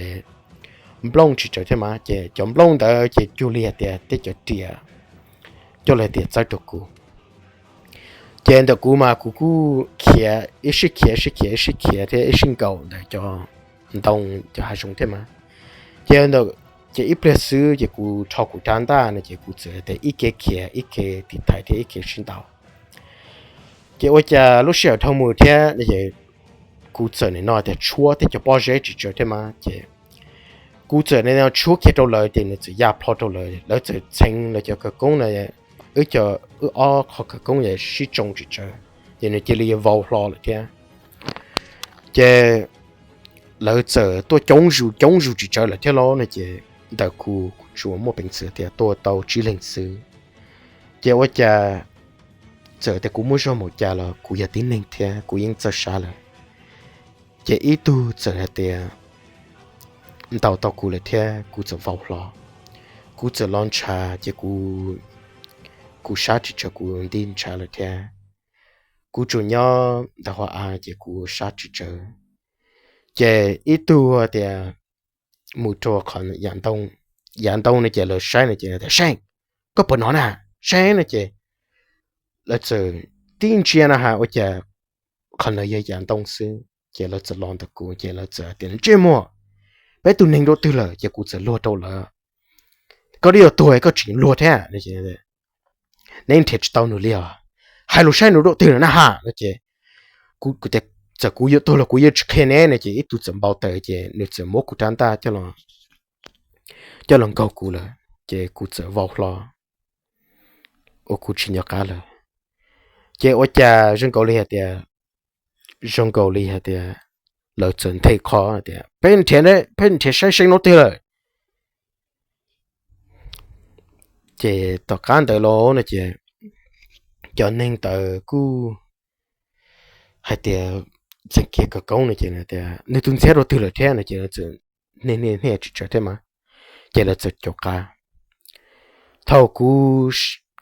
nplooj tsis tsawv thiab mas ces cov nplooj ntawd ces cuag li hais tias tej cov riam coj li tias txawb rau kuv. Ces ntawm kuv mas kuv kuj khiav ib sij khiav ib sij khiav ib sij khiav thiab ib sij nkaum ntawm cov ntoo cov hav zoov thiab mas. Ces ntawm, ces ib pliag xwb ces kuv rho kuv rab ntaj no ces kuv txawm tias ib ke khiav ib ke tiv thaiv thiab ib ke sib ntaus. Ces ua cas lub sij hawm dhau mus thiab no ces kuv txawm nim no tias tshuab tej cov pob zeb tsis tsawv thiab mas ces kuv txawm nim no tshuab kiag rau lawv ces nws txawm ya plho rau lawv, lawv txawm txheev lawv cov khawv koob na, wb cov, wb ob qhov khawv koob sib tsoo tsis tsawv ces nws cia li vau hlo lawm thiab. Ces lawv txawm tuaj coob zus coob zus tsis tsawv lawm thiab lauj no ces ntawm kuv kuv tsuas muaj peev xwm tias tua tau tsib leeg xwb. Ces ua cas txawm tias kuv muaj zog npaum cas los kuv yog tib neeg thiab kuv yeej txawj sab lawm. Ces ib tug txawm hais tias ntaus tau kuv lawm thiab kuv txawm vau hlo. Kuv txawm los ntshav ces kuv, kuv sab tsis tsawv, kuv nti ntshav lawm thiab. Kuv tsuas nyob ntawm hauv av ces kuv sab tsis tsawv. Ces ib tug tias mus rau qhov yav ntoo no ces lawv saib no ces tias, See, koj puas hnov na? See no ces lawv txawm tib ntsia na has ua cas qhov ntawd yog yav ntoo xwb ces lawv txawm los ntawm kuv ces lawv txawm tias, Ntsej muag, peb tus neeg dua twg lawm? Ces kuv txawm luag rau lawv, Koj twb yuav tuag koj tseem luag thiab. Neb nrhiav tsis tau nws li os. Hais lus saib nws dua twg lawm na has no ces kuv, txawm kuv yuav tuag los kuv yeej tsis qhia neb no ces ib tug txawm npau taws ces nws txawm muab kuv rab ntaj coj los nkaug kuv lawm ces kuv txawm vau hlo uas kuv tsis nco qab lawm. Ces ua cas zoo nkaus li hais tias, zoo nkaus li hais tias lawv txawm nthe qho tias, Peb nrhiav saib See dua twg lawm? Ces tom qab ntawd los no ces cov neeg ntawd kuj hais tias txheev kiag khawv koob no ces tias, Nws tus ntxhiab dua twg lawm thiab? No ces lawv txawm niaj niaj tsis tsawv thiab mas, ces lawv txawm caum qab. Thaum kuv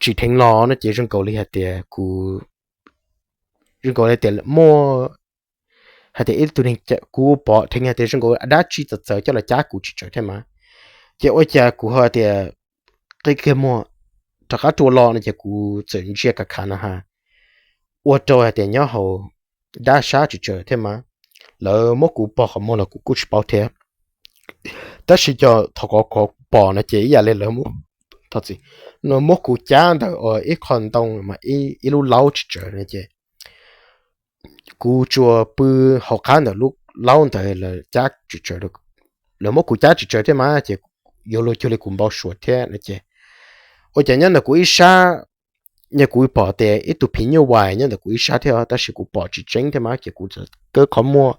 tsim dheev los no ces zoo nkaus li hais tias kuv, zoo nkaus li tias muaj, hais tias ib tug neeg, kuv pom dheev hais tias zoo nkaus dab tsi txawv txawv coj los cab kuv tsis tsawv thiab mas. Ces ua cas kuv ho tias qi kiag muag rov qab rua los no ces kuv txawm ntsia kav khav na has, ua rau hais tias nyob hauv dab sab tsis tsawv thiab mas, lawv muab kuv pog qhov muag los kuv kuj tsis paub thiab. Tab sis cov, thaum qhov kuv pom no ces ib yam li lawv, thaum txim, nws muab kuv cab ntawm ib qho ntoo mas ib lub laub tsis tsawv no ces kuv tsuas pw hauv qab ntawm lub laub ntawd lawv cab tsis tsawv, lawv muab kuv cab tsis tsawv thiab mas ces yuav luag cuag li kuv npau suav thiab no ces ua cas nyob ntawm kuv ib sab, nyob kuv pom tias ib tug phim nyuj vais nyob ntawm kuv ib sab thiab tab sis kuv pom tsis tseeb thiab mas ces kuv txawm kaw qhov muag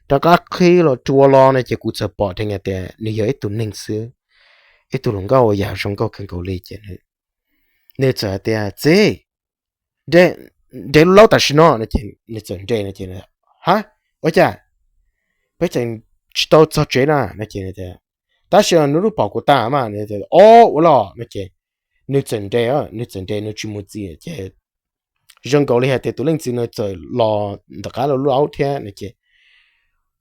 rov qab qhib los rua los no ces kuv txawm pom dheev tias nws yog ib tug neeg xwb, ib tug hluas nkauj yam zoo nkauj kawg nkaus li ces nws txawm hais tias, Txiv, nres lub laub tam sim no no ces nws txawm nres no ces, Ha, ua cas peb tseem tsis tau txog tsev na no ces, Tab sis nws twb pom kuv tag mas, O, ua los no ces nws txawm nres, nws txawm nres nws tsis mus txi ces zoo nkaus li hais tias tus leej txiv nws txawm los ntawm qab lub laub thiab no ces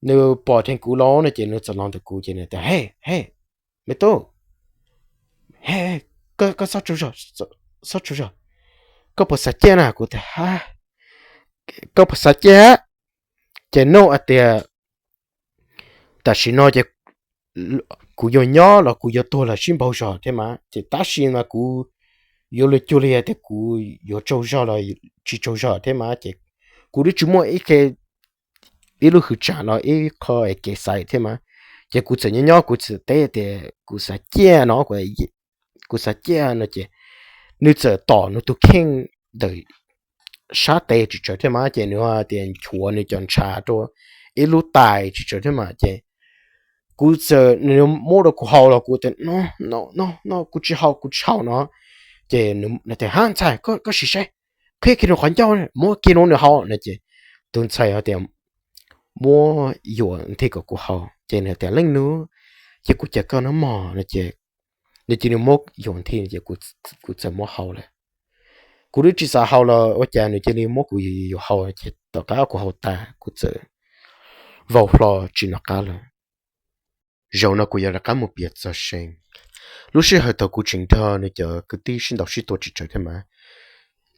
nws pom dheev kuv los no ces nws txawm los ntawm kuv ces nws tias, He, he, me tub, he, koj txhob tsaug zog, koj puas xav ciaj na? Kuv tias, Koj puas xav ciaj? Ces nug hais tias, tam sim no ces kuv yuav nyob los kuv yuav tuag los sib npaug zog thiab mas, ces tab sis mas kuv yuav luag cuag li hais tias kuv yuav tsaug zog los tsis tsaug zog thiab mas, ces kuv twb tsis muaj ib qe, ib lub hwv tsam los ib qho kev xaiv thiab mas, ces kuv txawm nyob nyob kuv txawm teb tias kuv xav ciaj no, kuv xav ciaj no ces nws txawm tom nws tus kheej ntawm sab tes tsis tsawg thiab mas, ces nws tias nchuav nws cov ntshav rau ib lub tais tsis tsawg thiab mas, ces kuv txawm, nws muab rau kuv haus los kuv tias no, no, no, kuv tsis haus, kuv tsis haus no, ces nws tias hab ntxhais, koj sim saib, qhib kiag nws qhov ncauj, muab kiag rau nws haus no ces tus ntxhais hais tias muab yuam nthi kom kuv haus ces nws tias leej nus, ces kuv cawm koj no mog no ces nws cia li muab yuam nthi ces kuv txawm muab haus lawm. Kuv twb tsis xav haus los ua cas nws cia li muab kuv yuam haus ces tom qab kuv haus tas kuv txawm vau hlo tsis nov qab lawm. Zaum no kuv yuav rov qab mus piav txog See. Lub sij hawm thaum kuv tseem nrog nws cov kwv tij sib ntaus sib tua tsis tsawg thiab mas,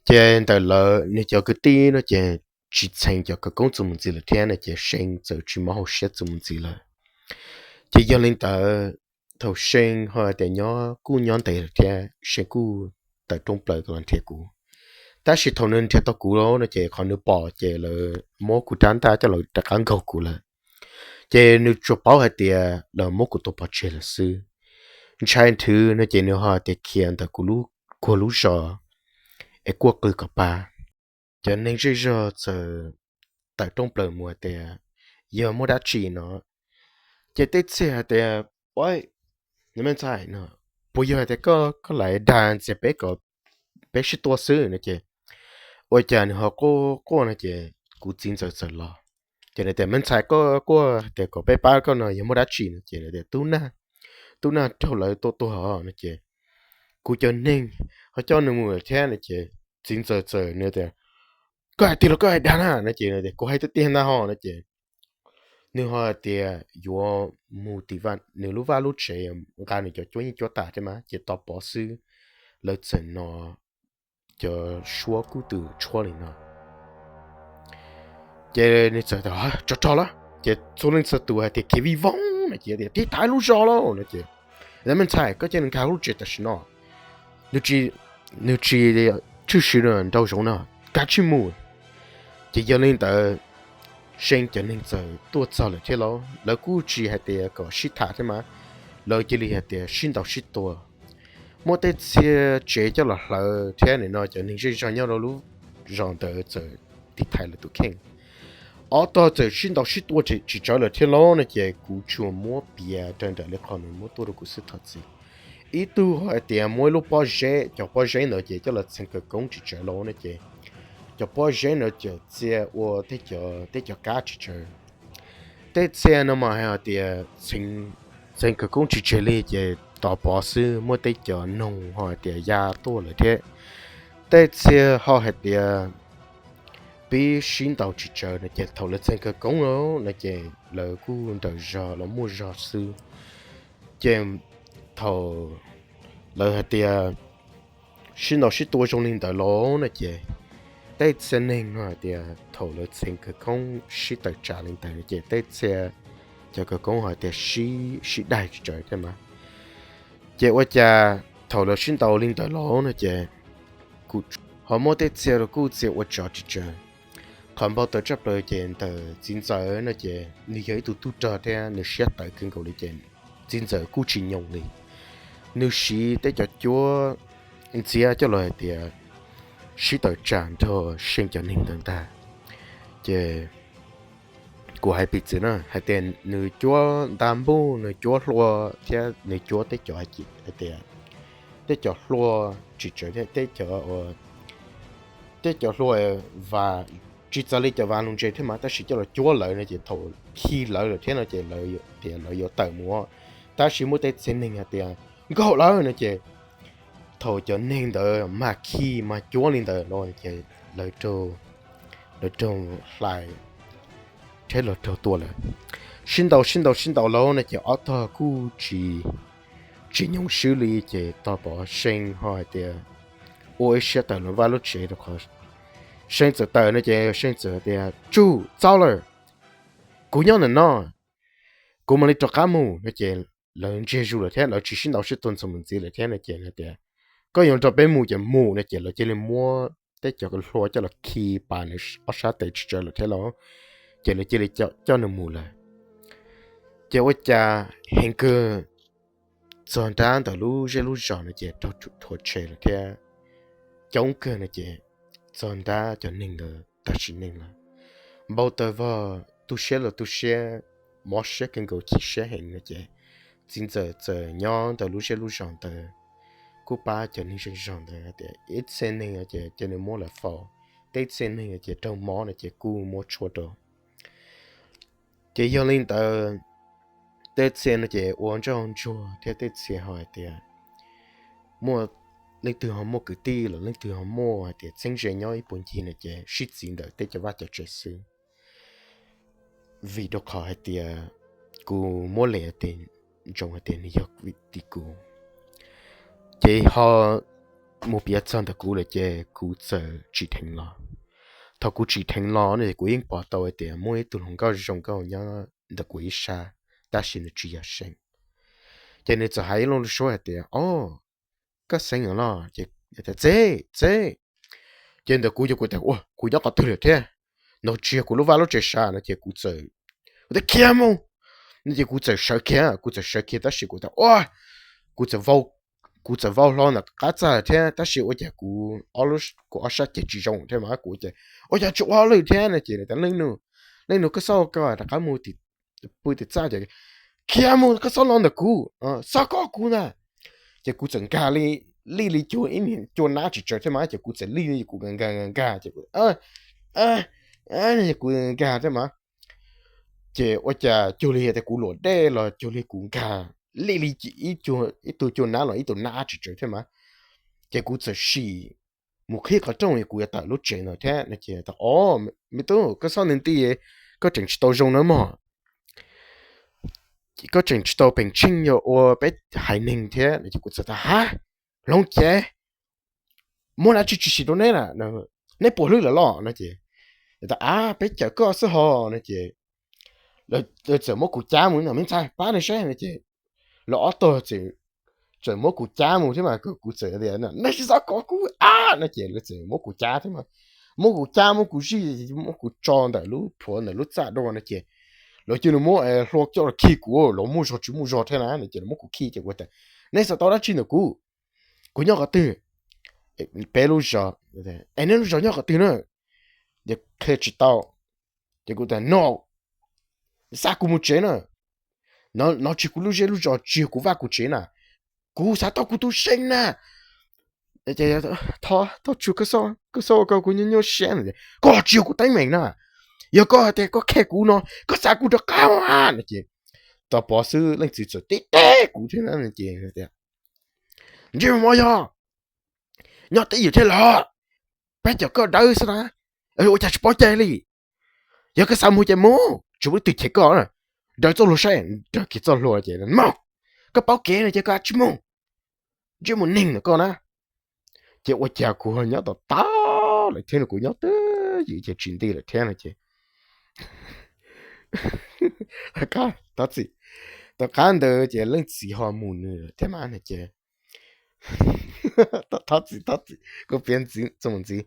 ces ntawm lawv nws cov kwv tij no ces tsis txheev cov khawv koob txuas mus ntxiv lawm thiab no ces See txawm tsis mob hauv siab txuas mus ntxiv lawm. Ces yog li ntawd, thaum See ho tias nyob kuj nyob ntev lawm thiab See kuj tawm rooj plaws los nrhiav kuv. Tab sis thaum nws nrhiav tau kuv lawm no ces qhov nws pom ces lawv muab kuv rab ntaj coj los rov qab nkaug kuv lawm. Ces nws tsuas paub hais tias lawv muab kuv tua pov tseg lawm xwb. Ntshai nthwv no ces nws ho tias khiav ntawm kuv lub, kuag lub zos es kuaj qw kom pab. Cov neeg zej zog txawm tawm rooj plaws mus hais tias yog muaj dab tsi no. Ces tej txhia hais tias, ua, me ntxhais no, puas yog hais tias koj, koj lam dag ntxias peb kom peb sib tua xwb no ces ua cas nws ho quaj quaj no ces kuv txiv ntxawm txawm los. Ces nws tias me ntxhais, koj quaj tias kom peb pab koj no yog muaj dab tsi no ces nws tias tub nag, tub nag raug lawv tua tuag no ces kuv cov neeg ho coj nws mus lawm thiab no ces txiv ntxawm txawm nws tias koj hais tiag los koj hais dag na no ces nws tias kuv hais tiag tiag ntag ho no ces nws ho hais tias yuav mus tim nws lub vaj lub tsev nqa nws cov cuab yeej cuab tam thiab mas ces tos pov xwb, lawv txawm no cov suab kuj tw tshuab li no. Ces nws txawm tias tso rog lawm ces txhua leej txhua tus hais tias khiav vij voog no ces tias tiv thaiv lub zos lauj no ces, me ntxhais, koj cia li nkag lub tsev tam sim no, nws tsis tshwm sim nrau zoov no, kav tsij mus. Ces yog li ntawd, See cov neeg txawm tuaj txog lawm thiab lauj, lawv kuj tsis hais tias kom sib tham thiab mas, lawv cia li hais tias sib ntaus sib tua. Muaj tej txhia tsev coj los hlawv thiab nim no cov neeg zej zog nyob rau lub zos ntawd txawm tiv thaiv lawv tus kheej. Ob tog txawm sib ntaus sib tua tsis tsawg lawm thiab lauj no ces kuv tsuas muab piav raws nraim li qhov nws muab tuaj rau kuv xwb thov txim. Ib tug hais tias muaj ib lub pob zeb, cov pob zeb ntawd ces coj los txheev khawv koob tsis tsawg lauj no ces cov pob zeb ntawd txawm txia ua tej cov kab tsis tsawg. Tej txhia no mas hais tias txheev khawv koob tsis tsawg li ces tos pov xwb, muaj tej cov noog ho hais tias ya tuaj lawm thiab. Tej txhia ho hais tias pib sib ntaus tsis tsawg no ces thaum lawv txheev khawv koob lawm no ces lawv kuj nrawm zog los muaj zog xwb. Ces thaum lawv hais tias sib ntaus sib tua zoo li ntawd lauj no ces tej txhia neeg no hais tias thaum lawv txheev khawv koob sib tawm tsam li ntawd no ces tej txhia cov khawv koob ho hais tias sib daig tsis tsawg thiab mas. Ces ua cas thaum lawv sib ntaus li ntawd lauj no ces ho muaj tej txhia los kuj txia ua tsov tsis tsawg. Qhov npau taws tshaj plaws ces ntawm txiv ntxawm no ces nws yog ib tug tub rog thiab nws siab tawv kawg nkaus li ces txiv ntxawm kuj tsis nyoo li. Nws siv tej cov cuab ntxiab coj los hais tias sib tawm tsam nrog See cov neeg ntawd ntag. Ces kuv hais piv txwv na hais tias nws cuab nta npuj, nws cuab hlua thiab nws cuab tej cov hais tias tej cov hlua tsis tsawg thiab tej cov, tej cov hlua, tsis txawm li cov vas lus ntse thiab mas tab sis coj los cuab lawv no ces thaum khi lawv lawm thiab no ces lawv tias lawv yuav tawm mus, tab sis muaj tej txhia neeg hais tias nkaug lawm no ces thaum cov neeg ntawd mas khi mas cuab li ntawd los ces lawv, lawv raug hlais thiab los raug tua lawm. Sib ntaus sib ntaus sib ntaus lauj no ces ob tog kuj tsis, tsis nyoo swb li ces tog pov See ho hais tias ua ib siab tawm lawv vaj lub tsev rau qhov See txawm tawm no ces See txawm tias tsum txaus lawm, kuv nyob ntawm no. kuv mam li rov qab mus no ces lawv ntsiag zus lawm thiab lawv tsis sib ntaus sib tua ntxoov mus ntxiv lawm thiab no ces tias, koj yuav nrog peb mus ces mus no ces lawv cia li muab tej cov hlua coj los khi pas nws ob sab tes tsis tsawv lawm thiab los, ces lawv cia li coj nws mus lawm. Ces ua cas heev kawg txog nrab ntawm lub zej lub zos no ces raug thuav tshem lawm thiab coob kawg no ces txog nrab cov neeg ntawd tag sim neej lawm. Npau taws vog tu siab los tu siab, mob siab kawg nkaus chim siab heev no ces txiv ntxawm txawm nyob ntawm lub zej lub zos ntawd kuj pab cov neeg zej zog ntawd tias ib txhia neeg ces cia nws muab lawv faus, tej txhia neeg ces raug mob no ces kuj muab tshuaj rau. Ces yog li ntawd, tej txhia no ces ua ntsoj ntsuag thiab tej txhia ho hais tias muaj, leej twg ho muaj kwv tij los leej twg ho muaj hais tias txheeb ze nyob ib puag ncig no ces sib txiv ntawm tej cov vaj cov tsev xwb. Vim rau qhov hais tias kuv muab li ntsoov hais tias nws yog vim tim kuv. Ces ho mus piav txog ntawm kuv lawm ces kuv txawm tsim dheev los. Thaum kuv tsim dheev los no es kuv yeej pom tau hais tias muaj ib tug hluas nkauj zoo nkauj nyob ntawm kuv ib sab, tab sis nws tsis yog seem. Ces nws txawm hais ib lo lus suab hais tias, o, koj xeeb los? Ces, txeb, txeb. Ces ntawm kuv ces kuv tias, ua kuv nyob qhov twg lawm thiab? No tsis yog kuv lub vaj lub tsev sav no ces kuv txawm, kuv tias khiav mus no ces kuv txawm sawv khiav, kuv txawm sawv khiav tab sis kuv tias, ua, kuv txawm vau, kuv txawm vau hlo ntawm qab txaj thiab tab sis ua cas kuv, kuv ob sab ceg tsis zoo thiab mas kuv tias, ua cas tsis ua hauj lwm thiab no ces, leej nus, leej nus koj xob koj rov qab mus pw tim txaj ces, khiav mus koj xob los ntawm kuv, xob koj kuv ntag. Ces kuv txawm nkag li, lij li cuag ib niag cua nab tsis tsawg thiab mas ces kuv txawm lij li kuv nkag nkag nkag ces kuv, kuv nkag thiab mas ces ua cas cuag li tias kuv luam dej los cuag li kuv nkag lij li ib tug cua nab los ib tug nab tsis tsawg thiab mas ces kuv txawm sim mus qhib qhov rooj kuv yuav tawm lub tsev ntawd thiab no ces, o, me tub koj xob nti nti, koj tseem tsis tau zoo nawb mog, koj tseem tsis tau peem tsheej yog ua peb haiv neeg thiab no ces kuv txawm tias, ha, hloov cev, muab dab tsi tshwm sim rau neb na, neb puas hlwb lawm los no ces, a, peb cawm koj xwb hos no ces lawv txawm muab kuv cab mus no, me ntxhais pab nws saib no ces lawv ob tog txawm muab kuv cab mus thiab mas kuv txawm tias, nej tsis txhob kov kuv a no ces lawv txawm muab kuv cab thiab mas, muab kuv cab muab kuv zij, muab kuv tso ntawm lub phuav ntawm lub txaj dua no ces lawv cia li muab hlua coj los khi kuv, lawv muaj zog tsis muaj zog thiab na no ces lawv muab kuv khi ces kuv tias, nej xav tau dab tsi ntawm kuv? Kuv nyob qhov twg? Peb lub zos. Es nej lub zos nyob qhov twg na? Ces qhia tsis tau. Ces kuv tias, no, xa kuv mus tsev na, no tsis kuv lub zej lub zos, tsis yog kuv vaj kuv tsev na, kuv xav tau kuv tus seej na. Thov txhob, koj xob ua koj kuv nyuaj nyuaj siab, koj tsis yog kuv teeb meem na, yog koj hais tias koj khe kuv no koj xa kuv rov qab no ces, tau pov xwb leej txiv txawm teb teb kuv thiab ces tias, ntsej muag yog nyob twj ywm thiab los, peb cawm koj dawb xwb na, ua cas tsis paub cai li? Yog koj xav mus ces mus, tsis muaj leej twg chem koj, raws txoj hlua saib, raws kiag txoj hlua ces mus, koj paub kev no ces koj tsis mus, ntsej muag neeg ntawm koj na. Ces ua cas kuv nyob tom tag lawm thiab no, kuv nyob twj ywm ces tsis nti lawm thiab no ces, tom qab ntawd ces leej txiv ho mus nws thiab mas no ces, thov txim, thov txim, kuv piav ntxiv txuas mus ntxiv.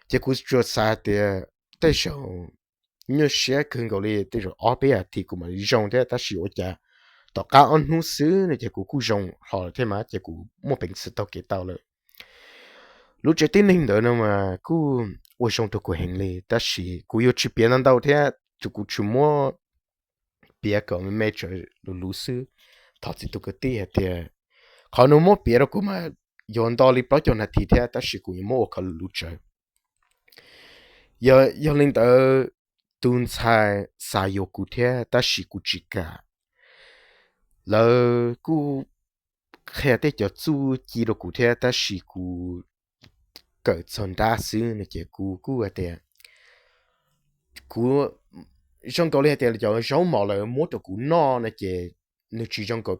Ces kuv tsuas xav tias tej zaum nyuaj siab kawg nkaus li, tej zaum ob peb as thiv kuv mam li zoo thiab, tab sis ua cas tom qab ob hnub xwb no ces kuv kuj zoo hlo lawm thiab mas ces kuv muaj peev xwm taug kev tau lawm. Lub tsev tib neeg ntawd no mas kuj ua zoo rau kuv heev li, tab sis kuv yuav tsis piav ntau ntau thiab, kuv tsuas muab piav kom me me tsawv luv luv xwb. Thov txim tus kwv tij hais tias qhov nws muab piav rau kuv mas yuav nto li plaub caug nas this thiab, tab sis kuv yuav muab ua kom luv luv tsawv. Yog li ntawd, tus ntxhais xav yuav kuv thiab tab sis kuv tsis kam. Lawv kuj qhia tej cov txuj ci rau kuv thiab tab sis kuv kawm txog nrab xwb no ces kuv kuj hais tias, kuv, zoo nkaus li hais tias cov zaub mov lawv muab rau kuv noj no ces nws tsis zoo nkaus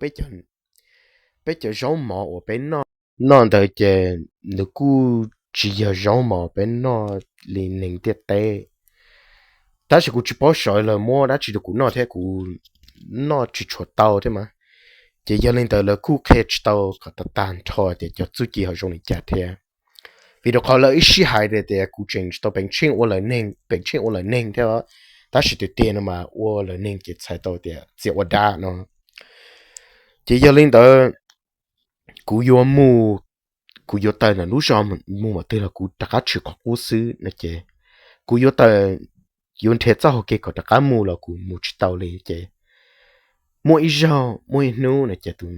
peb cov zaub mov uas peb noj. Noj ntawd ces nws kuj tsis yog zaub mov peb noj li neeg ntiaj teb. Tab sis kuv tsis paub xyov lawv muab dab tsi rau kuv noj thiab kuv noj tsis tshua tau thiab mas. Ces yog li ntawd lawv kuj qhia tsis tau kom tag tag nrho tias cov txuj ci ho zoo li cas thiab. Vim rau qhov lawv ib sij hais tias kuv tseem tsis tau peem tsheej ua lawv neeg, peem tsheej ua lawv neeg thiab, tab sis tiag tiag no mas ua lawv neeg ces txhais tau tias txias ua dab no. Ces yog li ntawd kuv yuav mus, kuv yuav tawm ntawm lub zos mus mas twg los kuv rov qab tshwm qhov qub xwb no ces kuv yuav tawm, yuav nrhiav txoj hau kev kom rov qab mus los kuv mus tsis tau li ces muaj ib zaug muaj ib hnub no ces tus,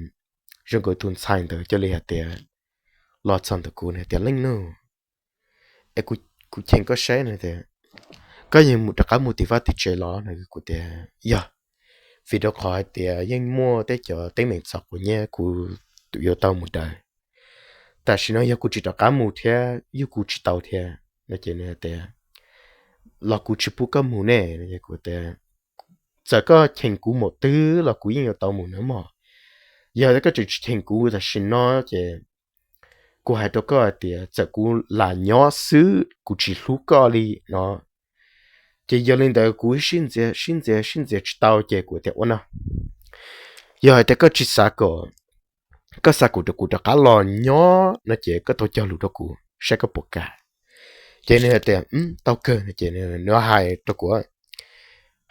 zoo nkaus tus ntxhais ntawd cia li hais tias, los txog ntawm kuv nws tias, Leej Nuj, es kuv cheem koj saib no tias koj yeej mus rov qab mus tim vaj tim tsev los no? Kuv tias yog, vim rau qhov hais tias yeej muaj tej cov teeb meem txom quav nyiab kuv yuav tau mus daws. Tam sim no yog kuv tsis rov qab mus thiab yug kuv tsis tau thiab no ces nws tias, los kuv tsis pub koj mus ne. Kuv tias, txawm koj cheem kuv mus twg los kuv yeej yuav tau mus nawb mog. Yog koj tseem tsis cheem kuv tam sim no ces kuv hais rau koj hais tias txawm kuv lam nyob xwb kuv tsis hlub koj li no. Ces yog li ntawd kuv sib ntxias sib ntxias sib ntxias tsis tau ces kuv tias ua no, yog hais tias koj tsis xav kom, koj xav kom kuv rov qab los nyob no ces koj tau cog lus rau kuv saib koj puas kam. Ces nws hais tias tau kawg no ces nws hais rau kuv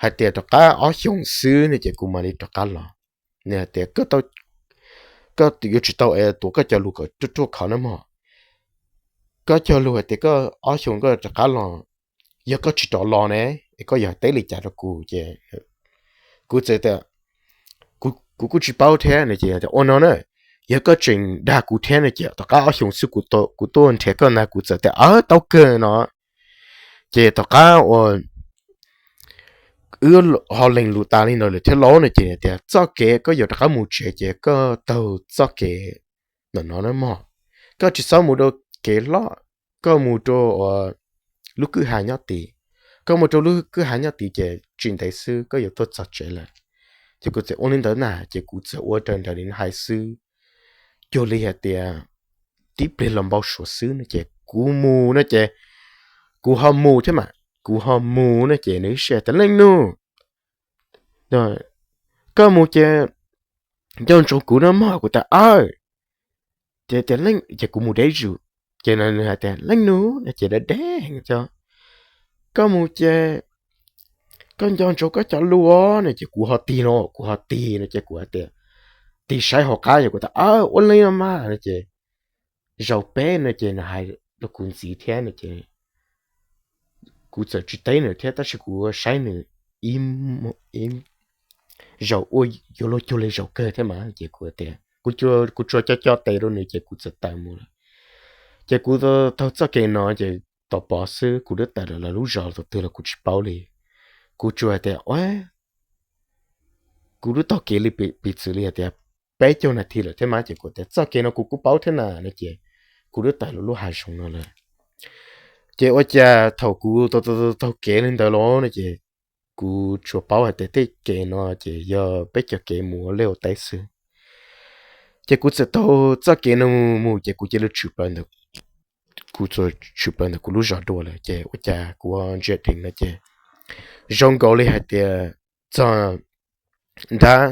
hais tias rov qab ob xyoos xwb no ces kuv mam li rov qab los. Nws hais tias koj yuav tsum tau tuav koj cov lus kom ruaj ruaj khov nawb mog. Koj cog lus hais tias koj ob xyoos koj rov qab los, yog koj tsis rov los ne, es koj yuav teb li cas rau kuv? Ces kuv txawm tias kuv kuj tsis paub thiab no ces ua no na, yog koj tseem dag kuv thiab no ces tom qab ob xyoos xwb kuv tuaj nrhiav koj ntag. Kuv txawm tias a tau kawg no. Ces tom qab uas wb ho lees lus tas li ntawd lawm thiab lauj no ces tias txoj kev koj yuav rov qab mus tsev ces koj taug txoj kev ntawm no na mog. Koj tsis txhob mus rau kev loj, koj mus rau lub kwj ha nyob tid. Koj mus rau lub kwj ha nyob tid ces tsis ntev xwb koj yuav tuaj txog tsev lawm. Ces kuv txawm ua li ntawd na ces kuv txawm ua raws nraim li hais xwb. Cuag li hais tias tib pliag los npau suav xwb no ces kuv mus no ces kuv ho mus thiab mas, kuv ho mus no ces nws ib sij tias Leej Nuj, koj mus ces nco ntsoov kuv no mog. Kuv tias aw. Ces tias, ces kuv mus deb zus, ces nws hais tias Leej Nuj no ces deb deb heev os, koj mus ces koj nco ntsoov koj cov lus no ces kuv ho tig no, kuv ho tig no ces kuv hais tias tig saib hauv qab es kuv tias ua li no mas no ces zaum peb no ces nws hais rau kuv ntxiv thiab no ces kuv txawm tsis teb nws thiab tab sis kuv saib nws ib zaug ua yuav luag cuag li zaum kawg thiab mas ces kuv tias kuv, kuv tsuas co co tes rau nws ces kuv txawm tawm mus lawm. Ces kuv taug txoj kev no ces tom pov xwb kuv lub tawm lawm lawv lub zos thaum twg los kuv tsis paub li. Kuv tsuas hais tias kuv lub taug kev li piv txwv li hais tias peb caug nas this lawm thiab mas ces kuv tias txoj kev no kuv kuj paub thiab na no ces kuv lub tawm lawm lub hav zoov no lawm. Ces ua cas thaum kuv taug kev li ntawd los no ces kuv tsuas paub hais tias tej kev no ces yog peb cov kev mus ua liaj ua teb xwb. Ces kuv txawm taug txoj kev no mus ces kuv cia li tshwm plaws ntawm, kuv txawm tshwm plaws ntawm kuv lub zos dua lawm ces ua cas kuv ntsia dheev no ces zoo nkaus li hais tias txog nrab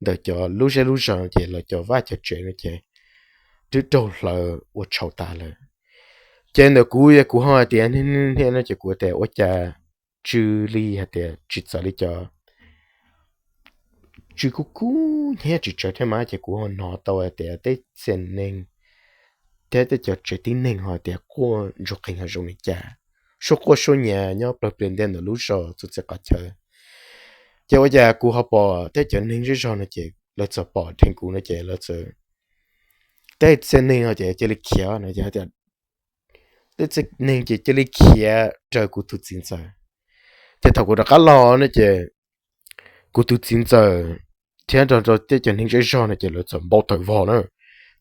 ntawm cov lub zej lub zos ces lawv cov vaj cov tsev no ces twb raug hlawv ua tshauv tas lawm. Ces ntawm kuv, kuv ho hais tias niaj no ces kuv tias ua cas tsw li hais tias tsis txawv li cov, tsw kub kub hnyiab tsis tsawv thiab mas ces kuv ho hnov tau hais tias tej txhia neeg thiab tej cov tsev tib neeg ho tias quaj ntsuag qees ho zoo li cas, suab quaj suab nyiav nyob plawg plias ntiag ntawm lub zos txhua txhia qhov chaw. Ces ua cas kuv ho pom tej cov neeg zej zog no ces lawv txawm pom dheev kuv no ces lawv txawm, tej txhia neeg no ces cia li khiav no ces tias tej txhia neeg ces cia li khiav raws kuv tus txiv ntxawm. Ces thaum kuv rov qab los no ces kuv tus txiv ntxawm thiab nrog rau tej cov neeg zej zog no ces lawv txawm npau taws vog na.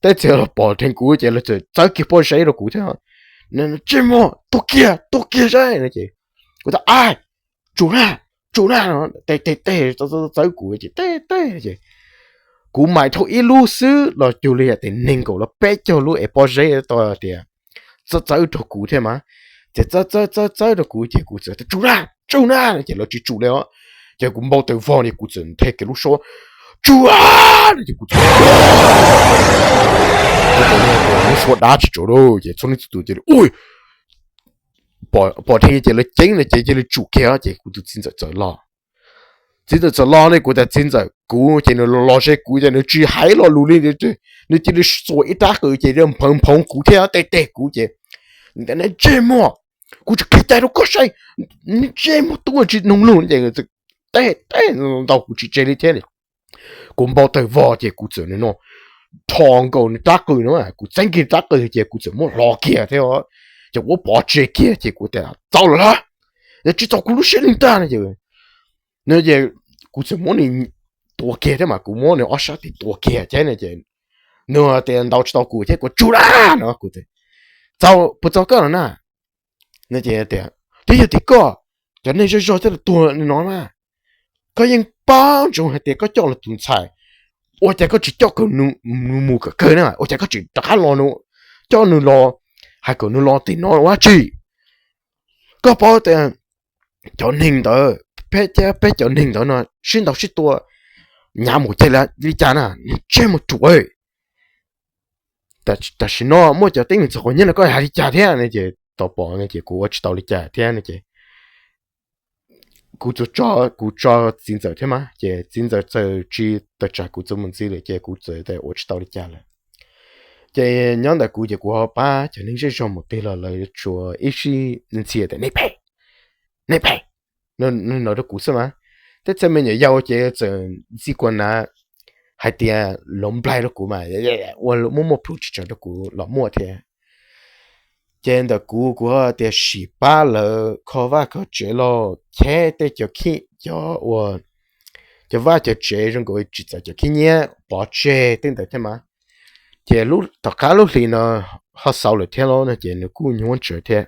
Tej txhia los pom dheev kuv ces lawv txawm txawb kiag pob zeb rau kuv thiab, Ntsej muag tuag kiag, tuag kiag saib no ces kuv tias a, tsum na, tsum na no, tej tej tej txawb kuv ces tej tej ces kuv mais dhau ib lub xwb los cuag li tias nees nkaum los peb caug lub es pob zeb tau tias txawb txawb rau kuv thiab mas. Ces txawb txawb txawb txawb rau kuv ces kuv txawm tias tsum na, tsum na no ces lawv tsis tsum li os. Ces kuv npau taws vog li kuv txawm nthe kiag lub suab, tsuj, no ces kuv lub suab dab tsis tsaus li ces txhua leej txhua tus cia li ua pom dheev ces lawv ceeb no ces cia li tsum kiag ces kuv tus txiv ntxawm txawm los. Txiv ntxawm txawm los ne kuv tas txiv ntxawm kuv ces nws los los ze kuv ces nws tsis hais lo lus li. Nws cia li xuas ib rab qws ces nphav nphoov kuv thiab tej tej kuv ces nws tias ntsej muag, kuv tsis qhia cai rau koj saib, ntsej muag tub tsis noog lug ces tej tej ntaus kuv tsis tseg li thiab. Kuv npau taws vog ces kuv txawm nws no rho nkaus nws rab qws no, kuv txeeb kiag rab qws ces kuv txawm muab hlo kiag thiab ces kuv pov tseg kiag ces kuv tias txaus lawm los, yog tsis txaus kuv lub siab li ntag no ces, no ces kuv txawm muab nws tua kiag thiab mas kuv muab nws ob sab tes tua kiag thiab no ces nws tias ntaus tsis tau kuv thiab kuv tsuj dab no kuv tias txaus puas txaus koj no na? No ces tias twb yog tim koj, cov neeg zej zog thiaj li tuag li no na. Koj yeej paub ntsoov hais tias koj coj los tus ntxhais, ua cas koj tsis coj nws mus kawm kawg na, ua cas koj tsis rov qab los, coj nws los, hais kom nws los tim no ua dab tsi? Koj paub tias cov neeg ntawd, peb cov neeg ntawd no sib ntaus sib tua, nyav mus cia li cas na, ntsej muag ruam. Tam sim no muaj cov teeb meem txog qhov nyiaj no koj hais li cas thiab no ces tau pom no ces kuv ua tsis tau li cas thiab no ces kuv tsuas tso, kuv tso txiv ntxawm thiab mas ces txiv ntxawm txawm tsis tawm tsam kuv txuas mus ntxiv lawm ces kuv txawm ua tsis tau li cas lawm. Ces nyob ntawm kuv ces kuv ho pab cov neeg zej zog mus twg los lawv tsuas ib sij ntxhi tias nej phem, nej phem no rau kuv xwb mas. Tej txhia me nyuam yaus ces txawm ntxhi kuas na hais tias lov nplaig rau kuv mas, ua muaj muaj plhus tsis tsawg rau kuv los muaj thiab. Ces ntawm kuv, kuv ho tias sim pab lawv kho vaj kho tsev los cheb tej cov khib cov ua, cov vaj cov tsev zoo nkaus tsis txais cov khib nyiab pov tseg tej ntawd thiab mas. Ces tom qab lub hlis no ho xaus lawm thiab los no ces nws kuj nyuaj tsawv thiab.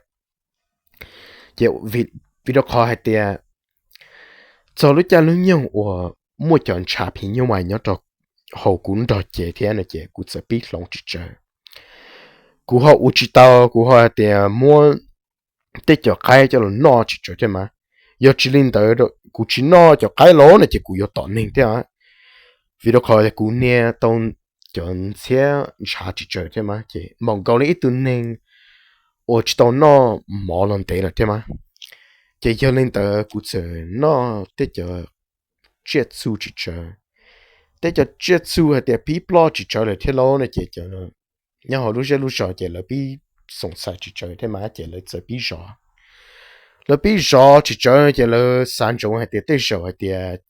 Ces vim rau qhov hais tias txog lub caij lub nyoog uas muaj cov ntshav phim nyuj vais nyob rau hauv kuv nrog cev thiab no ces kuv txawm pib hloov tsis tsawv. Kuv ho ua tsis tau, kuv ho hais tias muab tej cov qaib coj los noj tsis tsawv thiab mas. Yog tsis li ntawd kuv tsis noj cov qaib los no ces kuv yuav tom neeg thiab. Vim rau qhov kuv nias tau cov ntxhiab ntshav tsis tsawv thiab mas ces npaum nkaus li ib tug neeg uas tsis tau noj mov los ntev lawm thiab mas. Ces yog li ntawd kuv txawm noj tej cov tsiaj txhu tsis tsawv, tej cov tsiaj txhu hais tias pib ploj tsis tsawv lawm thiab los no ces nyob hauv lub zej lub zos ces lawv pib xoom xais tsis tsawv thiab mas ces lawv txawm pib zov. Lawv pib zov tsis tsawv ces lawv xav ntsoov hais tias tej zaum hais tias